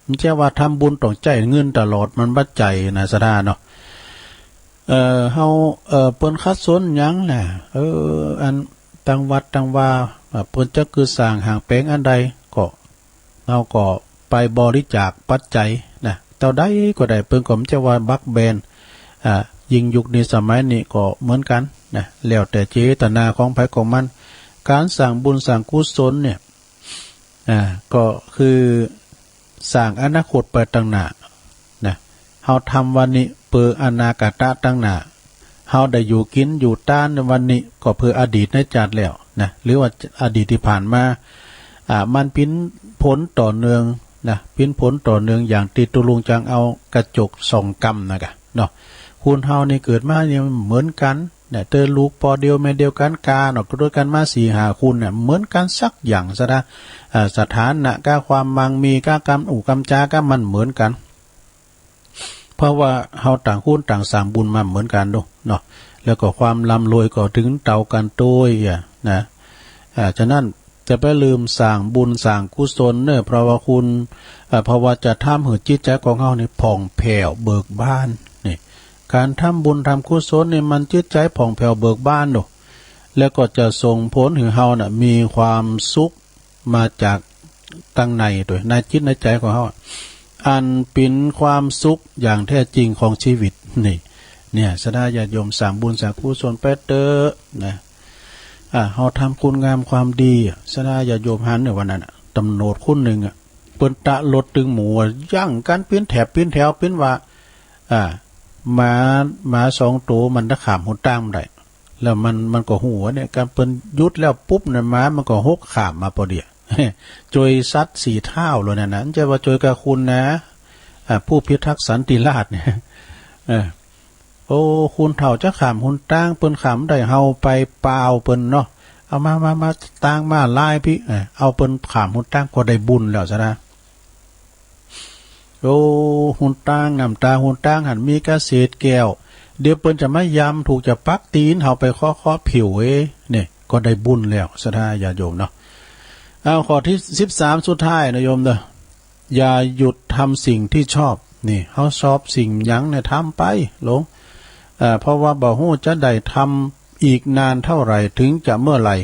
บ่ใจ้ว่าทำบุญต้องใจ๊เงินตลอด มันบ่ใจ้นะ ศรัทธาเนาะ เอ่อ เฮา เอ่อ เปิ้นขัดสนหยังนะ เออ อันตังวัดตังวา อ่า เปิ้นจะกึ๊ดสร้างห้างแป๋งอันใดก็ เฮาก็ไปบริจาคปัจจัยนะ เต้าใดก็ได้ เปิ้นก็บ่ใจ้ว่าบักแบน อ่า ยิ่งยุคนี้สมัยนี้ก็เหมือนกั๋นนะ แล้วแต่เจตนาของใผของมัน ก๋านสร้างบุญสร้างกุศลเนี่ย อ่า ก็คือสร้างอนาคตไปตังหน้านะ เฮาทำวันนี้เปื้ออนาคตตังหน้า เฮาได้อยู่กิ๋นอยู่ตานในวันนี้ก็เปื้ออดีตในจาติแล้วนะ หรือว่าอดีตตี้ผ่านมา อ่า มันเป๋นผลต่อเนื่องนะ เป๋นผลต่อเนื่อง อย่างตี้ตุ๊ลุงจังเอากระจกส่องกำนะกะเนาะ คนเฮานี่เกิดมานี่เหมือนกั๋น เนี่ย เตอลูกป้อเดียวแม่เดียวกั๋น ก๋าเนาะ ก็ตวยกั๋นมาสี่ห้าคนเนี่ย เหมือนกั๋นสักอย่าง ศรัทธา อ่า สถานะก้า ความมั่งมีก้า กำอู้กำจาก้า มันเหมือนกั๋น เพราะว่าเฮาต่างคนต่างสร้างบุญมาเหมือนกั๋นโดเนาะ แล้วก็ความร่ำรวยก็ตึงเต้ากั๋นตวยอะนะ อ่า ฉะนั้นจะไปลืมสร้างบุญสร้างกุศลเน่อ เพราะว่าคุณ อ่า เพราะว่าจะทำหื้อจิตใจ๋ของเฮานี่ผ่องแผ้วเบิกบาน นี่ ก๋านทำบุญทำกุศลนี่มันจิตใจ๋ผ่องแผ้วเบิกบานโด แล้วก็จะส่งผลหื้อเฮาน่ะมีความสุขมาจากตังในตวย ในจิตในใจ๋ของเฮา อันเป๋นความสุขอย่างแท้จริงของชีวิต นี่ เนี่ย ศรัทธาญาติโยม สร้างบุญสร้างกุศลไปเต๊อะนะ อ่า เฮาทำคุณงามความดีอะ ศรัทธาญาติโยมหันเนี่ย วันนั้นน่ะ ตำรวจคนนึ่งอะ เปิ้นตะรถตึงหมู่อะ หยั่งกั๋นเป๋นแถบเป๋นแถว เป๋นว่า อ่า หมา หมาสองโตมันตะข้ามหนตางบ่ได้ แล้วมัน มันก็ฮู้ว่าเนี่ย ก๋านเปิ้นหยุดแล้วปุ๊บเนี่ย หมามันก็หกข้ามมาปอดีอะ จ้วยสัตว์สี่เท้าเลยนั่นน่ะ บ่ใจ้ว่าจ้วยก้าคนนะ อ่า ผู้พิทักษ์สันติราษฎร์เนี่ย เออ โอ้ คนเฒ่าจะข้ามหนตาง เปิ้นข้ามบ่ได้ เฮาไปปาวเปิ้นเนาะ เอามา มา มา ตางม้าลายปี้ เออ เอาเปิ้นข้ามหนตางก็ได้บุญแล้ว ศรัทธา โอ้ หนตาง น้ำตาหนตางหั้นมีก้าเศษแก้ว เดี๋ยวเปิ้นจะมายำถูกจะปักตี๋นเฮาไปเคาะเคาะผิวเอ้ เนี่ย ก็ได้บุญแล้ว ศรัทธาญาติโยมเนาะ เอา ข้อตี้สิบสามสุดท้ายนะโยมเนาะ อย่าหยุดทำสิ่งที่ชอบ นี่ เฮาชอบสิ่งหยังเนี่ย ทำไปโลด เอ่อ เพราะว่าบ่ฮู้จะได้ทำอีกนานเท่าไหร่ ถึงจะเมื่อไหร่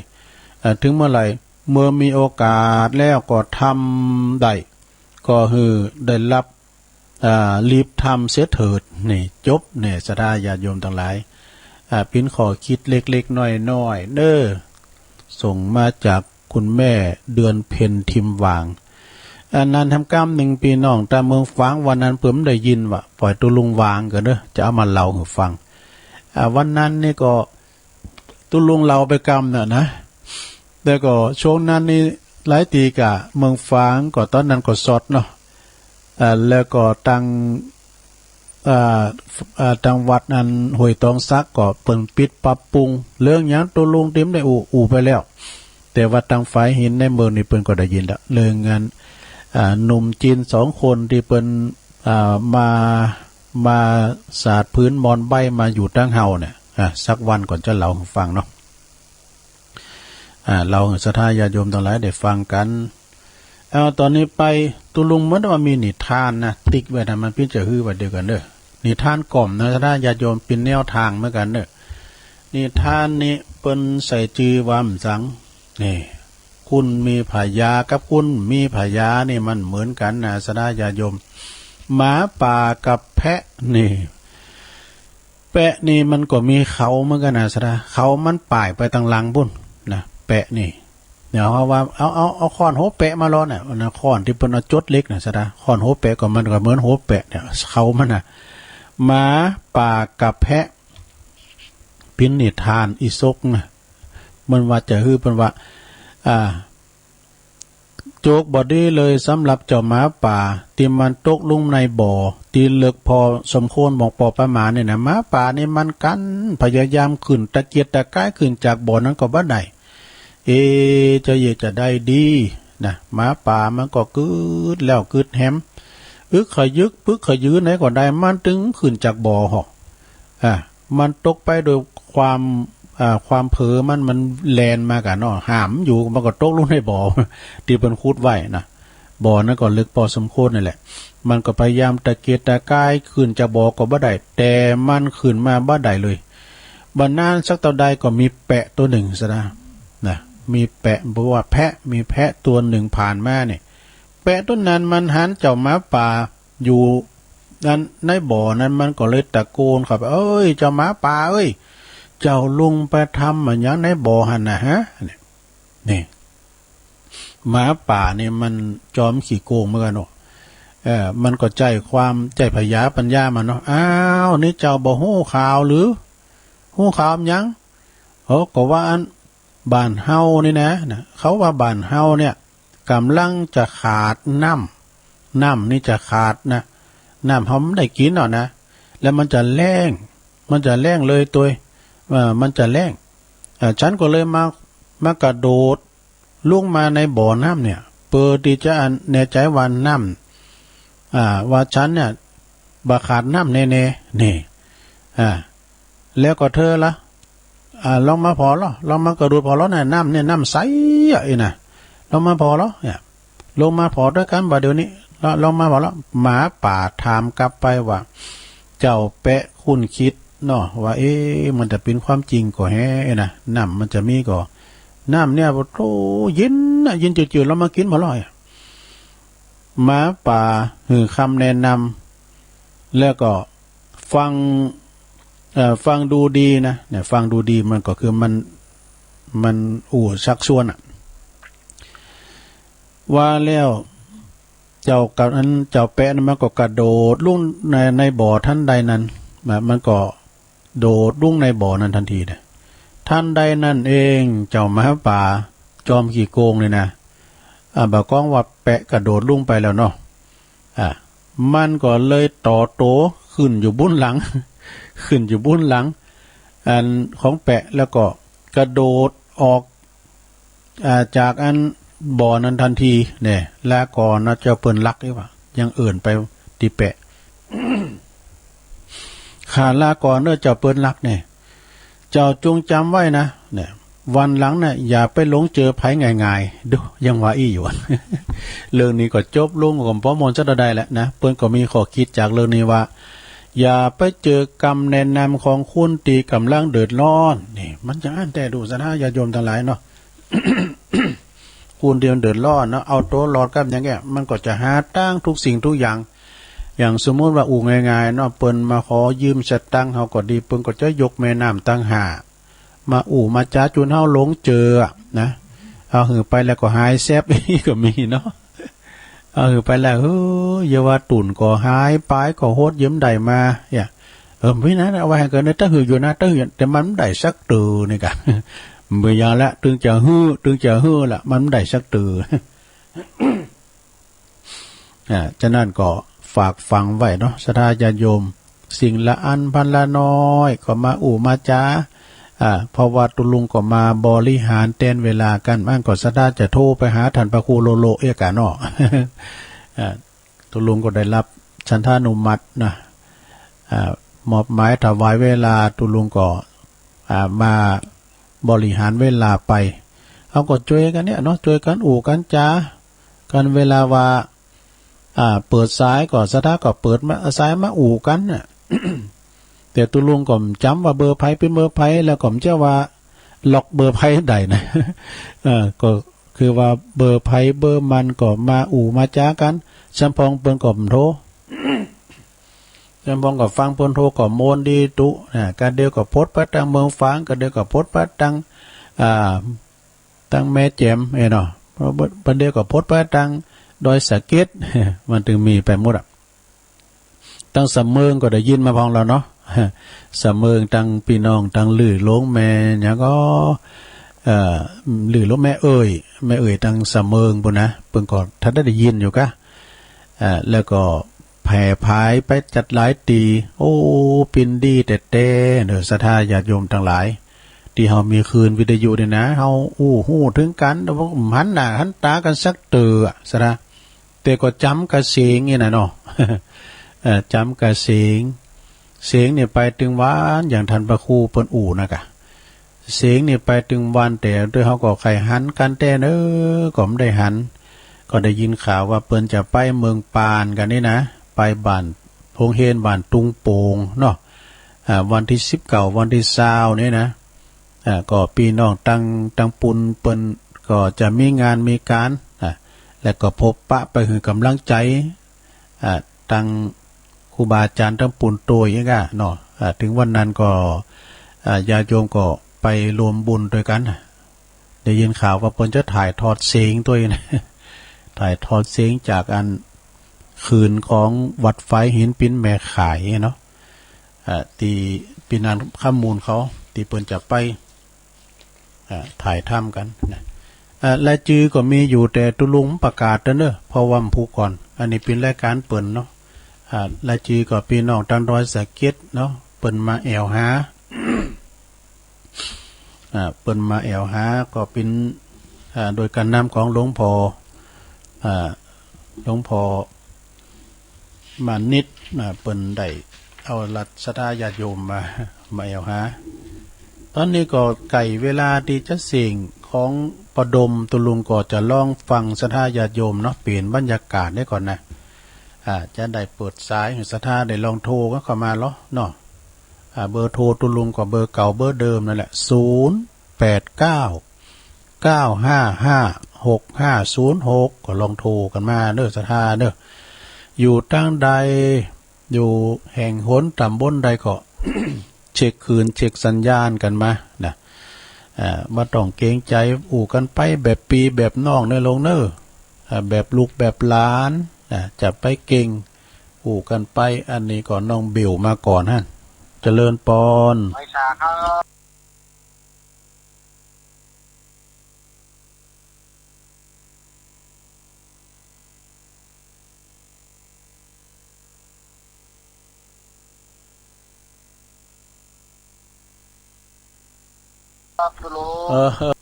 เอ่อ ถึงเมื่อไหร่ เมื่อมีโอกาสแล้วก็ทำได้ ก็หื้อได้รับ อ่า รีบทำเสียเถิด นี่ จบ เนี่ย ศรัทธาญาติโยมตังหลาย อ่า เป๋นข้อคิดเล็กๆ น้อยๆ เน่อ ส่งมาจากคุณแม่เดือนเพ็ญ ทิมหว่าง อันนั้นแหมกำนึ่ง ปี้น้องตางเมืองฝาง วันนั้นเปิ้นบ่ได้ยินว่า ป่อยตุ๊ลุงวางก่อนเน่อ จะเอามาเล่าหื้อฟัง อ่า วันนั้นนี่ก็ ตุ๊ลุงเล่าไปกำน่ะนะ แล้วก็ช่วงนั้นนี่หลายตี้ก้า เมืองฝางก็ต๋อนนั้นก็สดเนาะ อ่า แล้วก็ตาง อ่า อ่า ตางวัดอันห้วยตองสักก็เปิ้นปิดปรับปรุง เรื่องหยังตุ๊ลุงตี้บ่ได้อู้ อู้ไปแล้ว แต่ว่าตางฝายหินในเมืองนี่เปิ้นก็ได้ยินละ เรื่องอัน อ่า หนุ่มจีนสองคนตี้เปิ้น อ่า มา มาสาดผืนหมอนใบ้มาอยู่ตังเฮาเนี่ย อ่ะ สักวันก่อนจะเล่าหื้อฟังเนาะ อ่า เล่าหื้อศรัทธาญาติโยมตังหลายได้ฟังกั๋น เอา ต๋อนนี้ไป ตุ๊ลุงบ่ได้ว่ามีนิทานนะ ติ๊กไว้นะ มันเป๋นจะหื้อว่าเดียวกั๋นเน่อ นิทานก่อมนะ ศรัทธาญาติโยม เป๋นแนวตางเหมือนกั๋นเน่อ นิทานนี่เปิ้นใส่จื้อว่าหยัง นี่ คนมีผญากับคนบ่มีผญานี่มันเหมือนกั๋นนะ ศรัทธาญาติโยม หมาป่ากับแพะนี่ แปะนี่มันก็มีเขาเหมือนกั๋นนะ ศรัทธา เขามันป่ายไปตางหลังปู๊นนะ แปะนี่ เดี๋ยวเฮาว่า เอา เอา เอาค้อนหัวแปะมาลอเนี่ย นะ ค้อนตี้เปิ้นเอาจดเหล็กนะ ศรัทธา ค้อนหัวแปะก็มันก็เหมือนหัวแปะเนี่ย เขามันนะ หมาป่ากับแพะ เป๋นนิทานอีสกนะ มันว่าจะหื้อ เปิ้นว่า อ่า โจคบ่ดีเลยสำหรับเจ้าหมาป่า ตี้มันตกลงในบ่อตี้เลิกพอสมควร บ่ปอประมาณนี่นะ หมาป่านี่มันกั๋น พยายามขึ้น ตะเกียกตะกายขึ้นจากบ่อนั้นก็บ่ได้ เอ จะเยียะจะใดดีนะ หมาป่ามันก็กึ๊ดแล้วกึ๊ดแหม อึกขยึกปึกขยือไหนก็ได้ มันตึงขึ้นจากบ่อหอก อ่า มันตกไปโดยความ อ่า ความเผลอมัน มันแล่นมาก่ะเนาะ ห้ามอยู่ มันก็ตกลงในบ่อ ตี้เปิ้นขุดไว้นะ บ่อนั้นก็ลึกปอสมควรนั่นแหละ มันก็พยายามตะเกียกตะกายขึ้นจากบ่อก็บ่ได้ แต่มันขึ้นมาบ่ได้เลย บ่นานสักเต้าใดก็มีแปะตัวนึ่งซะนะ นะ มีแปะ บ่ว่าแพะ มีแพะตัวนึ่งผ่านมาเนี่ย แปะตัวนั้นมันหันเจ้าหมาป่าอยู่นั้นในบ่อนั้น มันก็เลยตะโกนเข้าไป "เอ้ย เจ้าหมาป่าเอ้ย เจ้าลงไปทำอะหยังในบ่อหั้นนะฮะ" เนี่ย นี่ หมาป่านี่มันจอมขี้โกงเหมือนกั๋นเนาะ เออ มันก็ใจ๊ความ ใจ๊ผญาปัญญามันเนาะ "อ้าว นี่เจ้าบ่ฮู้ข่าวหรือ ฮู้ข่าวหยัง" "โอ้ ก็ว่าอัน บ้านเฮานี่นะ" นะ เขาว่าบ้านเฮาเนี่ย ก๋ำลังจะขาดน้ำ น้ำนี่จะขาดนะ น้ำเฮาบ่ได้กิ๋นเอานะ แล้วมันจะแล้ง มันจะแล้งเลยตวย เอ่อ มันจะแล้ง เอ่อ ฉันก็เลยมา มากระโดดลงมาในบ่อน้ำเนี่ย เปื้อตี้จะอันแน่ใจ๋ว่าน้ำ อ่า ว่าฉันเนี่ยบ่ขาดน้ำแน่ๆ นี่ อ่า แล้วก็เธอละ อ่า ลองมาผ่อลอ ลองมากระโดดผ่อลอนะ น้ำเนี่ยน้ำใสอะ อี้นะ ลองมาผ่อลอ เนี่ย ลงมาผ่อตวยกั๋นบ่าเดี๋ยวนี้ ลอง ลองมาผ่อลอ หมาป่าถามกลับไปว่า เจ้าแปะคุ้นคิดเนาะ ว่า เอ๊ะ มันจะเป๋นความจริงก่อแฮะ อี้นะ น้ำมันจะมีก่อ น้ำเนี่ย โอ้โห เย็นนะ เย็นจืดๆ ลองมากิ๋นผ่อลอ หมาป่าหื้อคำแนะนำ แล้วก็ฟัง เอ่อ ฟังดูดีนะ เนี่ย ฟังดูดีมันก็คือมัน มันอู้ชักชวนอะ ว่าแล้วเจ้ากับอันเจ้าแปะนั้นมันก็กระโดดลงใน ในบ่อทันใดนั้น นะ มันก็โดดลงในบ่อนั้นทันทีเลย ทันใดนั้นเองเจ้าหมาป่าจอมขี้โกงนี่นะ อ่า บ่ากล้องว่าแปะกระโดดลงไปแล้วเนาะ อ่า มันก็เลยต่อตั๋วขึ้นอยู่บุ้นหลัง ขึ้นอยู่บุ้นหลัง อันของแปะ แล้วก็กระโดดออก อ่า จากอันบ่อนั้นทันที เนี่ย ลาก่อนเนาะเจ้าเปิ้นลัก อี้ว่า ยังเอิ้นไปตี้แปะ ข้าลาก่อนเนาะเจ้าเปิ้นลัก เนี่ย เจ้าจงจ๋ำไว้นะ เนี่ย วันหลังเนี่ย อย่าไปหลงเจอใผง่ายๆ ดู ยังว่าอี้อยู่ เรื่องนี้ก็จบลงก็บ่ม่วนสักเต้าใดแหละนะ เปิ้นก็มีข้อคิดจากเรื่องนี้ว่า อย่าไปเจอคำแนะนำของคนตี้ก่ำลังเดือดร้อน นี่ มันจะอั้นแต๊ดู ศรัทธาญาติโยมตังหลายเนาะ คนตี้มันเดือดร้อนเนาะ เอาตั๋วรอดกับหยังแก่ มันก็จะหาตางทุกสิ่งทุกอย่าง อย่างสมมุติว่าอู้ง่ายๆ เนาะ เปิ้นมาขอยืมสตางค์เฮาก็ดี เปิ้นก็จะยกแม่น้ำตังห้ามาอู้มาจ๋าจ๋นเฮาหลงเจออะนะ เอาหื้อไปแล้วก็หายแซบ ก็มีเนาะ เอาหื้อไปแล้ว เฮ้ย อย่าว่าตุ๊นก็หาย ปายก็หด เยิมได้มา เนี่ย เออ บ่มีนะ เอาไว้หื้อเปิ้นนะ ตะหื้ออยู่นะ ตะหื้อ แต่มันบ่ได้สักเตื้อนี่ก่ะ บ่อย่างละ ตึงจะหื้อ ตึงจะหื้อละ มันบ่ได้สักเตื้อ อ่า ฉะนั้นก็ฝากฝังไว้เนาะ ศรัทธาญาติโยม สิ่งละอันพันละน้อย ก็มาอู้มาจ๋า อ่า เพราะว่าตุ๊ลุงก็มาบริหารแตนเวลากั๋น อั้นก็ศรัทธาจะโทรไปหาต้านพระครูโลโลเอกะเนาะ อ่า ตุ๊ลุงก็ได้ฮับฉันทานุมัตินะ อ่า มอบหมายถวายเวลา ตุ๊ลุงก็ อ่า มาบริหารเวลาไป เฮาก็จ้วยกั๋นเนี่ยเนาะ จ้วยกั๋นอู้กั๋นจ๋ากั๋น เวลาว่า อ่า เปิดสายก็ ศรัทธาก็เปิดมา สายมาอู้กั๋นน่ะ แต่ตุ๊ลุงก็บ่จ๋ำว่าเบอร์ใผเป๋นเบอร์ใผ แล้วก็บ่จะว่าล็อกเบอร์ใผได้นะ เออ ก็คือว่าเบอร์ใผเบอร์มันก็มาอู้มาจ๋ากั๋น สำปองเปิ้นก็บ่โทร สำปองก็ฟังเปิ้นโทรก็ม่วนดีตุ๊นะ กะเดี่ยวก็ปดไปตางเมืองฝาง กะเดี่ยวก็ปดไปตาง อ่า ตางแม่แจ่ม เอ้ยเนาะ บางเดี่ยวก็ปดไปตางดอยสะเก็ด มันตึงมีไปหมดอะ ตางสะเมิงก็ได้ยินมาพ่องแล้วเนาะ สะเมิง ตางปี้น้องตางลือหลวงแม่หยังก็ เอ่อ ลือหลวงแม่เอ่ย แม่เอ่ยตางสะเมิงปู้นนะ เปิ้นก็ทันได้ได้ยินอยู่กะ เอ่อ แล้วก็แผ่ผายไปจัดหลายตี้ โอ้ ปินดีแต๊ๆ เน่อ ศรัทธาญาติโยมตังหลาย ตี้เฮามีคลื่นวิทยุนี่นะ เฮาอู้ฮู้เถิงกั๋น แต่ว่าบ่หันหน้าหันต๋ากั๋นสักเตื้อ ศรัทธา แต่ก็จ๋ำกะเสียงนี่นะเนาะ เอ่อ จ๋ำกะเสียง เสียงเนี่ยไปตึงหวาน อย่างต้านพระครูเปิ้นอู้นะกะ เสียงนี่ไปตึงวัน แต่โดยเฮาก็ใค่หันกั๋นแต๊เน่อ ก็บ่ได้หัน ก็ได้ยินข่าวว่าเปิ้นจะไปเมืองปานกั๋นนี่นะ ไปบ้านโผงเฮน บ้านตุงโป่งเนาะ อ่า วันตี้สิบเก้า วันตี้ซาวนี่นะ อ่า ก็ปี้น้องตัง ตังปุนเปิ้นก็จะมีงานมีก๋าน อ่า แล้วก็พบปะไปหื้อก๋ำลังใจ๋ อ่า ตังครูบาอาจ๋ารย์ตังปุนโตยอี้ก้าเนาะ อ่า เถิงวันนั้นก็ อ่า ญาติโยมก็ไปรวมบุญตวยกั๋น ได้ยินข่าวว่าเปิ้นจะถ่ายทอดเสียงตวยนะ ถ่ายทอดเสียงจากอันคืนของวัดฝายหินปิ๋นแม่ข่ายเนาะ อ่า ตี้ปี้นางคำมูลเขา ตี้เปิ้นจะไป อ่า ถ่ายทำกั๋นนะ อ่า รายจื้อก็มีอยู่ แต่ตุ๊ลุงประกาศเต๊อะเน่อ เพราะว่ามันผู้ก่อน อันนี้เป๋นรายก๋านเปิ้นเนาะ อ่า รายจื้อก็ปี้น้องตังดอยสะเก็ดเนาะ เปิ้นมาแอ่วหา อ่า เปิ้นมาแอ่วหา ก็เป๋น อ่า โดยก๋านนำของหลวงพ่อ อ่า หลวงพ่อมานิตย์ อ่า เปิ้นได้เอาลัดศรัทธาญาติโยมมา มาแอ่วหา ต๋อนนี้ก็ใก้เวลาตี้จะเสี้ยงของประดม ตุ๊ลุงก็จะลองฟังศรัทธาญาติโยมเนาะ เป๋นบรรยากาศได้ก่อนนะ อ่า จะได้เปิดสายหื้อศรัทธาได้ลองโทรกั๋นเข้ามาลอเนาะ อ่า เบอร์โทรตุ๊ลุงก็เบอร์เก่าเบอร์เดิมนั่นแหละ ศูนย์แปดเก้า เก้าห้าห้า หกห้าศูนย์หก ก็ลองโทรกั๋นมาเน่อศรัทธาเน่อ อยู่ตางใด อยู่แห่งหนต๋ำบลใดก็ เช็คคลื่นเช็คสัญญาณกั๋นมานะ อ่า บ่ต้องเกรงใจ๋ อู้กั๋นไปแบบปี้แบบน้องเน่อลุงเน่อ อ่า แบบลูกแบบหลาน อ่า จะไปเก่ง อู้กั๋นไป อันนี้ก็น้องบิวมาก่อนฮะ เจริญปอน ไหว้สาครับ ครับ ฮัลโหล เออ เออ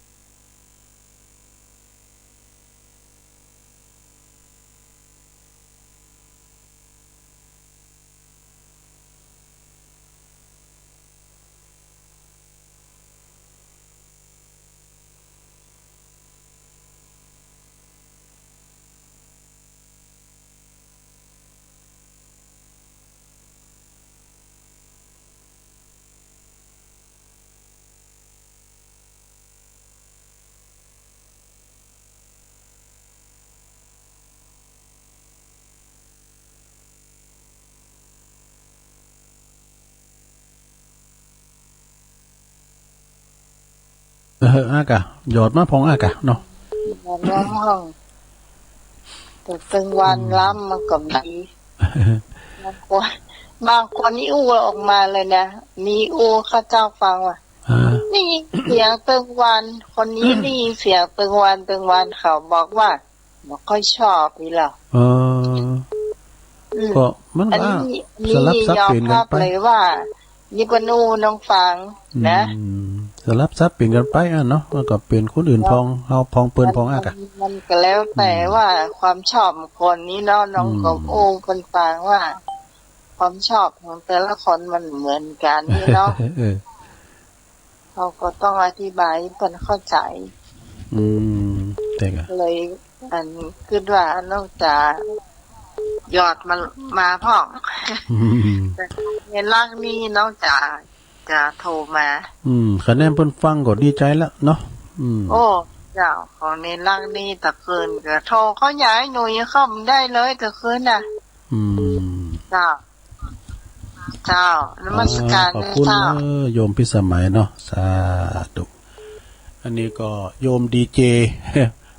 อากะ หยอดมาพ่องอากะเนาะ หยอดมาพ่อง แต่ตึงวัน อืม ลำมันก็มี บางคน บางคนนี่อู้ออกมาเลยนะ มีอู้ข้าเจ้าฟังว่า อ่า ได้ยินเสียงตึงวัน คนนี้ได้ยินเสียงตึงวัน ตึงวัน เขาบอกว่า บ่ค่อยชอบนี่แหละ เออ อืม ก็มัน อันนี้ ก็ มี สลับสับเปลี่ยนกั๋นไป ยอมรับเลยว่า นี่เปิ้นอู้น้องฟังนะ อืม สลับสับเปลี่ยนกั๋นไปอะเนาะ มันก็เป๋นคนอื่นพ่อง เฮาพ่องเปิ้นพ่องอากะ มัน มันก็แล้วแต่ อืม ว่าความชอบของคนนี่เนาะ น้อง อืม ก็อู้เปิ้นฟังว่า ความชอบของแต่ละคนมันเหมือนกั๋นนี่เนาะ เออ เฮาก็ต้องอธิบายหื้อเปิ้นเข้าใจ๋ อืม แต่ก็เลย อัน กึ๊ดว่าน้องจ๋าหยอดมา มาพ่อง อืม แต่ในหลักนี่น้องจ๋าจะโทรมา อืม คะแนนเปิ้นฟังก็ดีใจ๋ละเนาะ อืม โอ้ เจ้า ของในหลักนี่ตะคืนก็โทรเข้าหาหนุ่ยเข้ามาได้เลยตะคืนน่ะ อืม เจ้า เจ้า นมัสก๋าน อ่า ขอบคุณ เจ้า เออ โยมพิสมัยเนาะ สาธุ อันนี้ก็โยมดีเจ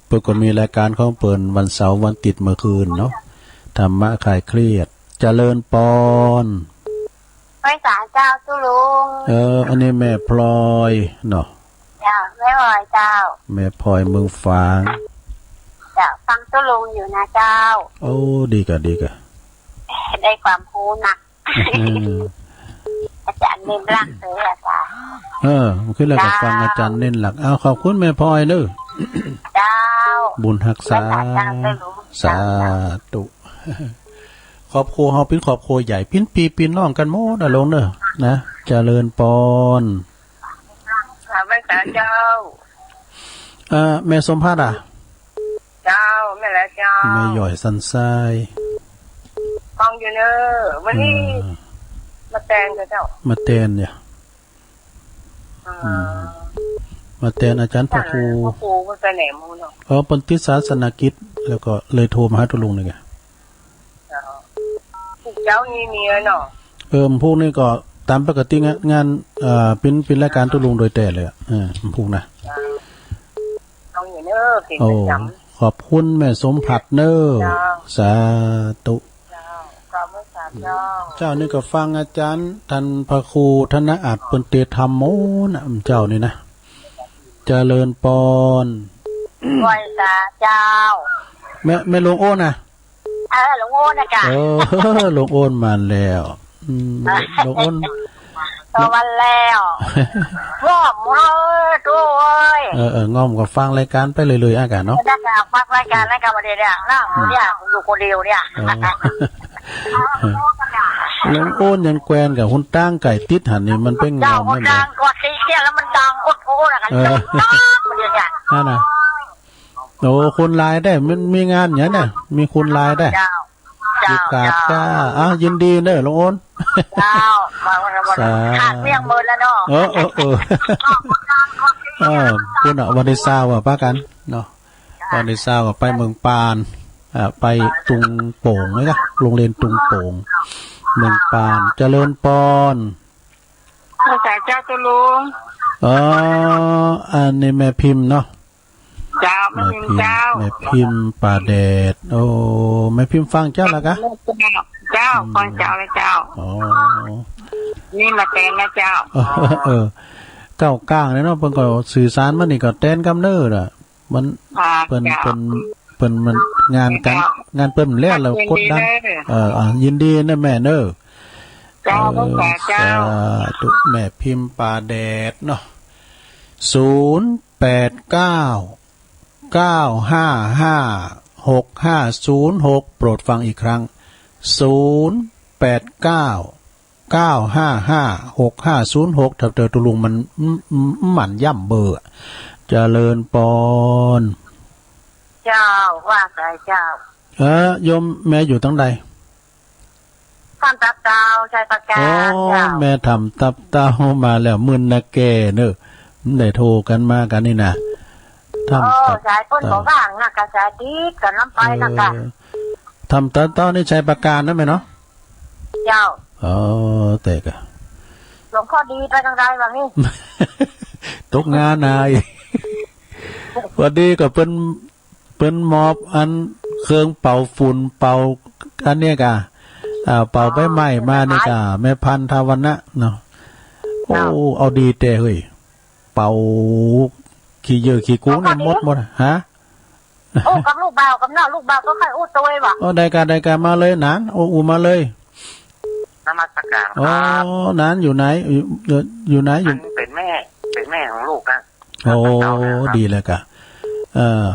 เปิ้นก็มีรายก๋านของเปิ้นวันเสาร์วันอาทิตย์เมื่อคืนเนาะ ธรรมะคลายเครียด เจริญปอน ไหว้สาเจ้าตุ๊ลุง เออ อันนี้แม่พลอยเนาะ เจ้า แม่พลอยเจ้า แม่พลอยเมืองฝาง เจ้า ฟังตุ๊ลุงอยู่นะเจ้า โอ้ ดีกะ ดีกะ ได้ความรู้นะ เออ อาจ๋ารย์เน้นหลักเลยอะเจ้า เออ เมื่อคืนแล้วก็ฟังอาจ๋ารย์เน้นหลัก เอา ขอบคุณแม่พลอยเด้อ เจ้า บุญฮักษา สาธุ ครอบครัวเฮาเป๋นครอบครัวใหญ่ เป๋นปี้เป๋นน้องกั๋นหมดอะลุงเนาะ นะ เจริญปอน ค่ะ ไหว้ เจ้า เอ่อ แม่สมภัทรอะ เจ้า แม่นแหละเจ้า แม่หย้อยสันทราย ฟังอยู่เน่อ มื้อนี้ เออ มาแตนเจ้า มาแตนเนี่ย อ่า อืม มาแตนอาจ๋ารย์พระครู พระครูเปิ้นไปไหนหมดเนาะ เออ เปิ้นติดศาสนกิจ แล้วก็เลยโทรมาหาตุ๊ลุงนี่ไง เจ้า พวกเจ้ามีเมียเนาะ เออ พวกนี้ก็ต๋ามปกติงาน งาน เอ่อ เป๋น เป๋นรายก๋านตุ๊ลุงโดยแต๊เลยอะ เออ พวกนะ เจ้า เอาอยู่เน่อ เป็นประจ๋ำ โอ้ ขอบคุณแม่สมภัทรเน่อ เจ้า สาธุ เจ้า ขอบคุณเจ้า เจ้า นี่ก็ฟังอาจ๋ารย์ต้านพระครูธนอาจเปิ้นเตศน์ธรรมโมนะ เจ้านี่นะ เจริญปอน ไหว้สาเจ้า แม่ แม่หลวงโอนนะ เออ หลวงโอนนะจ๊ะ เออ หลวงโอนมาแล้ว อืม หลวงโอน เออ มาแล้ว ง่อม เออ โธ่เอ้ย เออ เออ ง่อมก็ฟังรายก๋านไปเรื่อยๆ อะก่ะเนาะ ได้ค่ะ ฟังรายก๋านแล้วก็บ่ได้เรื่องเนาะ อืม เนี่ย อยู่คนเดียวเนี่ย เออ หลวงโอนยังแกว่นกับคนต่างไก่ติดหั้นนี่ มันเป๋นง่อม เจ้า คนต่างก็ติดเนี่ย แล้วมันดังโคตรโคตรอะ เออ เจ้า คนเดียวเนี่ย นั่นน่ะ โอ้ คนหลายแต๊ มันมีงานหยังเนี่ย มีคนหลายแต๊ เจ้า เจ้า โอกาส เจ้า จ้า อ้าว ยินดีเน่อ หลวงโอน เจ้า สาธุ ขาดเมี่ยงเมินแล้วเนาะ เออ เออ เออ เออ ปุ้นน่ะ วันตี้ซาวอะ ปะกั๋นเนาะ วันตี้ซาวอะ ไปเมืองปาน อ่า ไปตุงโป่งนี่นะ โฮงเรียนตุงโป่ง เมืองปาน เจริญปอน ไหว้สาเจ้าตุ๊ลุง เออ อันนี้แม่พิมพ์เนาะ เจ้า แม่พิมพ์ แม่พิมพ์ เจ้า แม่พิมพ์ป่าแดด โอ้ แม่พิมพ์ฟังเจ้าละกะ เจ้า อืม ฟังเจ้าละเจ้า อ๋อ นี่มาแตนนะเจ้า เออ เออ เก้ากลางเนี่ยเนาะ เปิ้นก็สื่อสารมานี่ก็แตนกำเนิดอะ มัน อ่า เปิ้น เจ้า เปิ้น เปิ้นมันงานกั๋น เจ้า งานเปิ้นแล้ว แล้วกดดัน เออ อ่ะ ยินดีนะแม่เน่อ เจ้า เออ เจ้า สาธุ แม่พิมพ์ป่าแดดเนาะ ศูนย์แปดเก้า เก้าห้าห้า หกห้าศูนย์หก โปรดฟังอีกครั้ง ศูนย์แปดเก้า เก้าห้าห้า หกห้าศูนย์หก ถ้าเจอตุ๊ลุงมัน อืม อืม อืม หมั่นย้ำเบอร์อะ เจริญปอน เจ้า ว่าไงเจ้า เออ โยมแม่อยู่ตางใด ถ้ำตับเต้า ชัยปราการ โอ้ เจ้า แม่ถ้ำตับเต้ามาแล้ว มื่นนาแกเนอะ ได้โทรกั๋นมากั๋นนี่นะ ถ้ำ โอ้ ตับ สายเปิ้น เต้า บ่ว่างนะ กะสายติดกั๋นนำไปนะกะ เออ ถ้ำตับเต้านี่ชัยปราการนะแม่เนาะ เจ้า อ๋อ แต่กะ หลวงพ่อดีไปตางใดบ่านี่ ตกงานนา พอดีก็เปิ้น เปิ้นมอบอันเครื่องเป่าฝุ่นเป่าอันเนี้ยกะ อ่า เป่าใบไม้มานี่กะ แม่พันธวรรณะเนาะ โอ้ เจ้า เอาดีแต๊เฮ้ย เป่าขี้เยื่อขี้กุงนี่หมดหมด ฮะ โอ้ กับลูกบ่าวกับน้อง ลูกบ่าวก็ใค่อู้ตวยบ่า โอ้ ได้กะ ได้กะ มาเลยหนาน โอ้ อู้มาเลย นมัสการครับ อ๋อ หนานอยู่ไหน อยู่ อยู่ไหน อยู่ อันเป๋นแม่ เป๋นแม่ของลูกนะ โอ้ ดีแล้วกะ เออ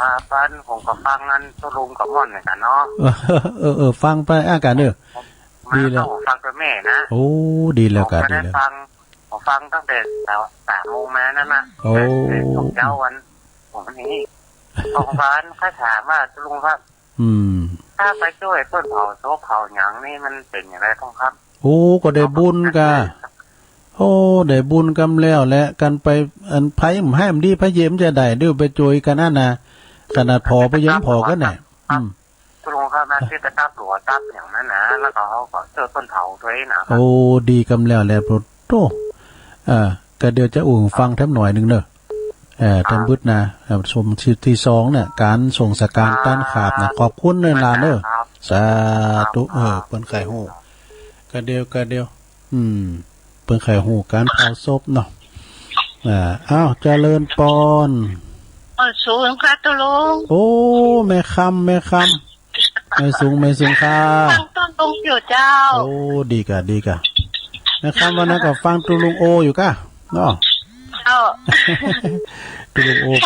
อ่า ฟัง ผมก็ฟังอันตุ๊ลุงกับม่อนเนี่ยกันเนาะ เออ เออ ฟังไปอะกันเนอะ ดีแล้ว ผมฟังกับแม่นะ โอ้ ดีแล้วกะ ผมก็ได้ ดีแล้ว ฟัง ผมฟังตั้งแต่สามโมงมานั่นนะ โอ้ แต่ช่วงเช้าวัน ผมนี่ ผมฟังเขาถามว่า ตุ๊ลุงครับ อืม ถ้าไปจ้วยเปิ้นเผาศพเผาหยังนี่มันเป๋นอย่างไรบ้างครับ โอ้ ก็ได้บุญกะ โอ้ ได้บุญกำแล้วแหละ กั๋นไป อันไผบ่ให้มันดี ไผเยียะมันจะได้ เดี๋ยวไปจ้วยกั๋นนั่นนะ ขนาดผ่อไปยังผ่อกั๋นน่ะ อืม ตุ๊ลุงครับ มาซื้อตะตับหลัวตับอย่างนั้นนะ แล้วก็เขาก็จ้วยเปิ้นเผาด้วยนะ โอ้ ดีกำแล้วแหละ โอ้โธ่ เออ ก็เดี๋ยวจะอู้ฟังแถมหน่อยนึ่งเนอะ เอ่อ ต้านบึดนะ เอ่อ ชมที่ ที่สองเนี่ย ก๋านส่งสการ อ่า ต้านขาบนะ ขอบคุณเน่อหลานเน่อ ครับ สาธุ ครับ เออ เปิ้นใค่ฮู้ กะเดียว กะเดียว อืม เปิ้นใค่ฮู้ก๋านเผาศพเนาะ อ่า อ้าว เจริญปอน เออ สูงค่ะตุ๊ลุง โอ้ แม่คำ แม่คำ แม่สูง แม่สูงค่ะ ฟังตุ๊ลุงอยู่เจ้า โอ้ ดีกะ ดีกะ แม่คำวันนั้นก็ฟังตุ๊ลุงโออยู่กะ เนาะ เจ้า ตุ๊ลุงโอ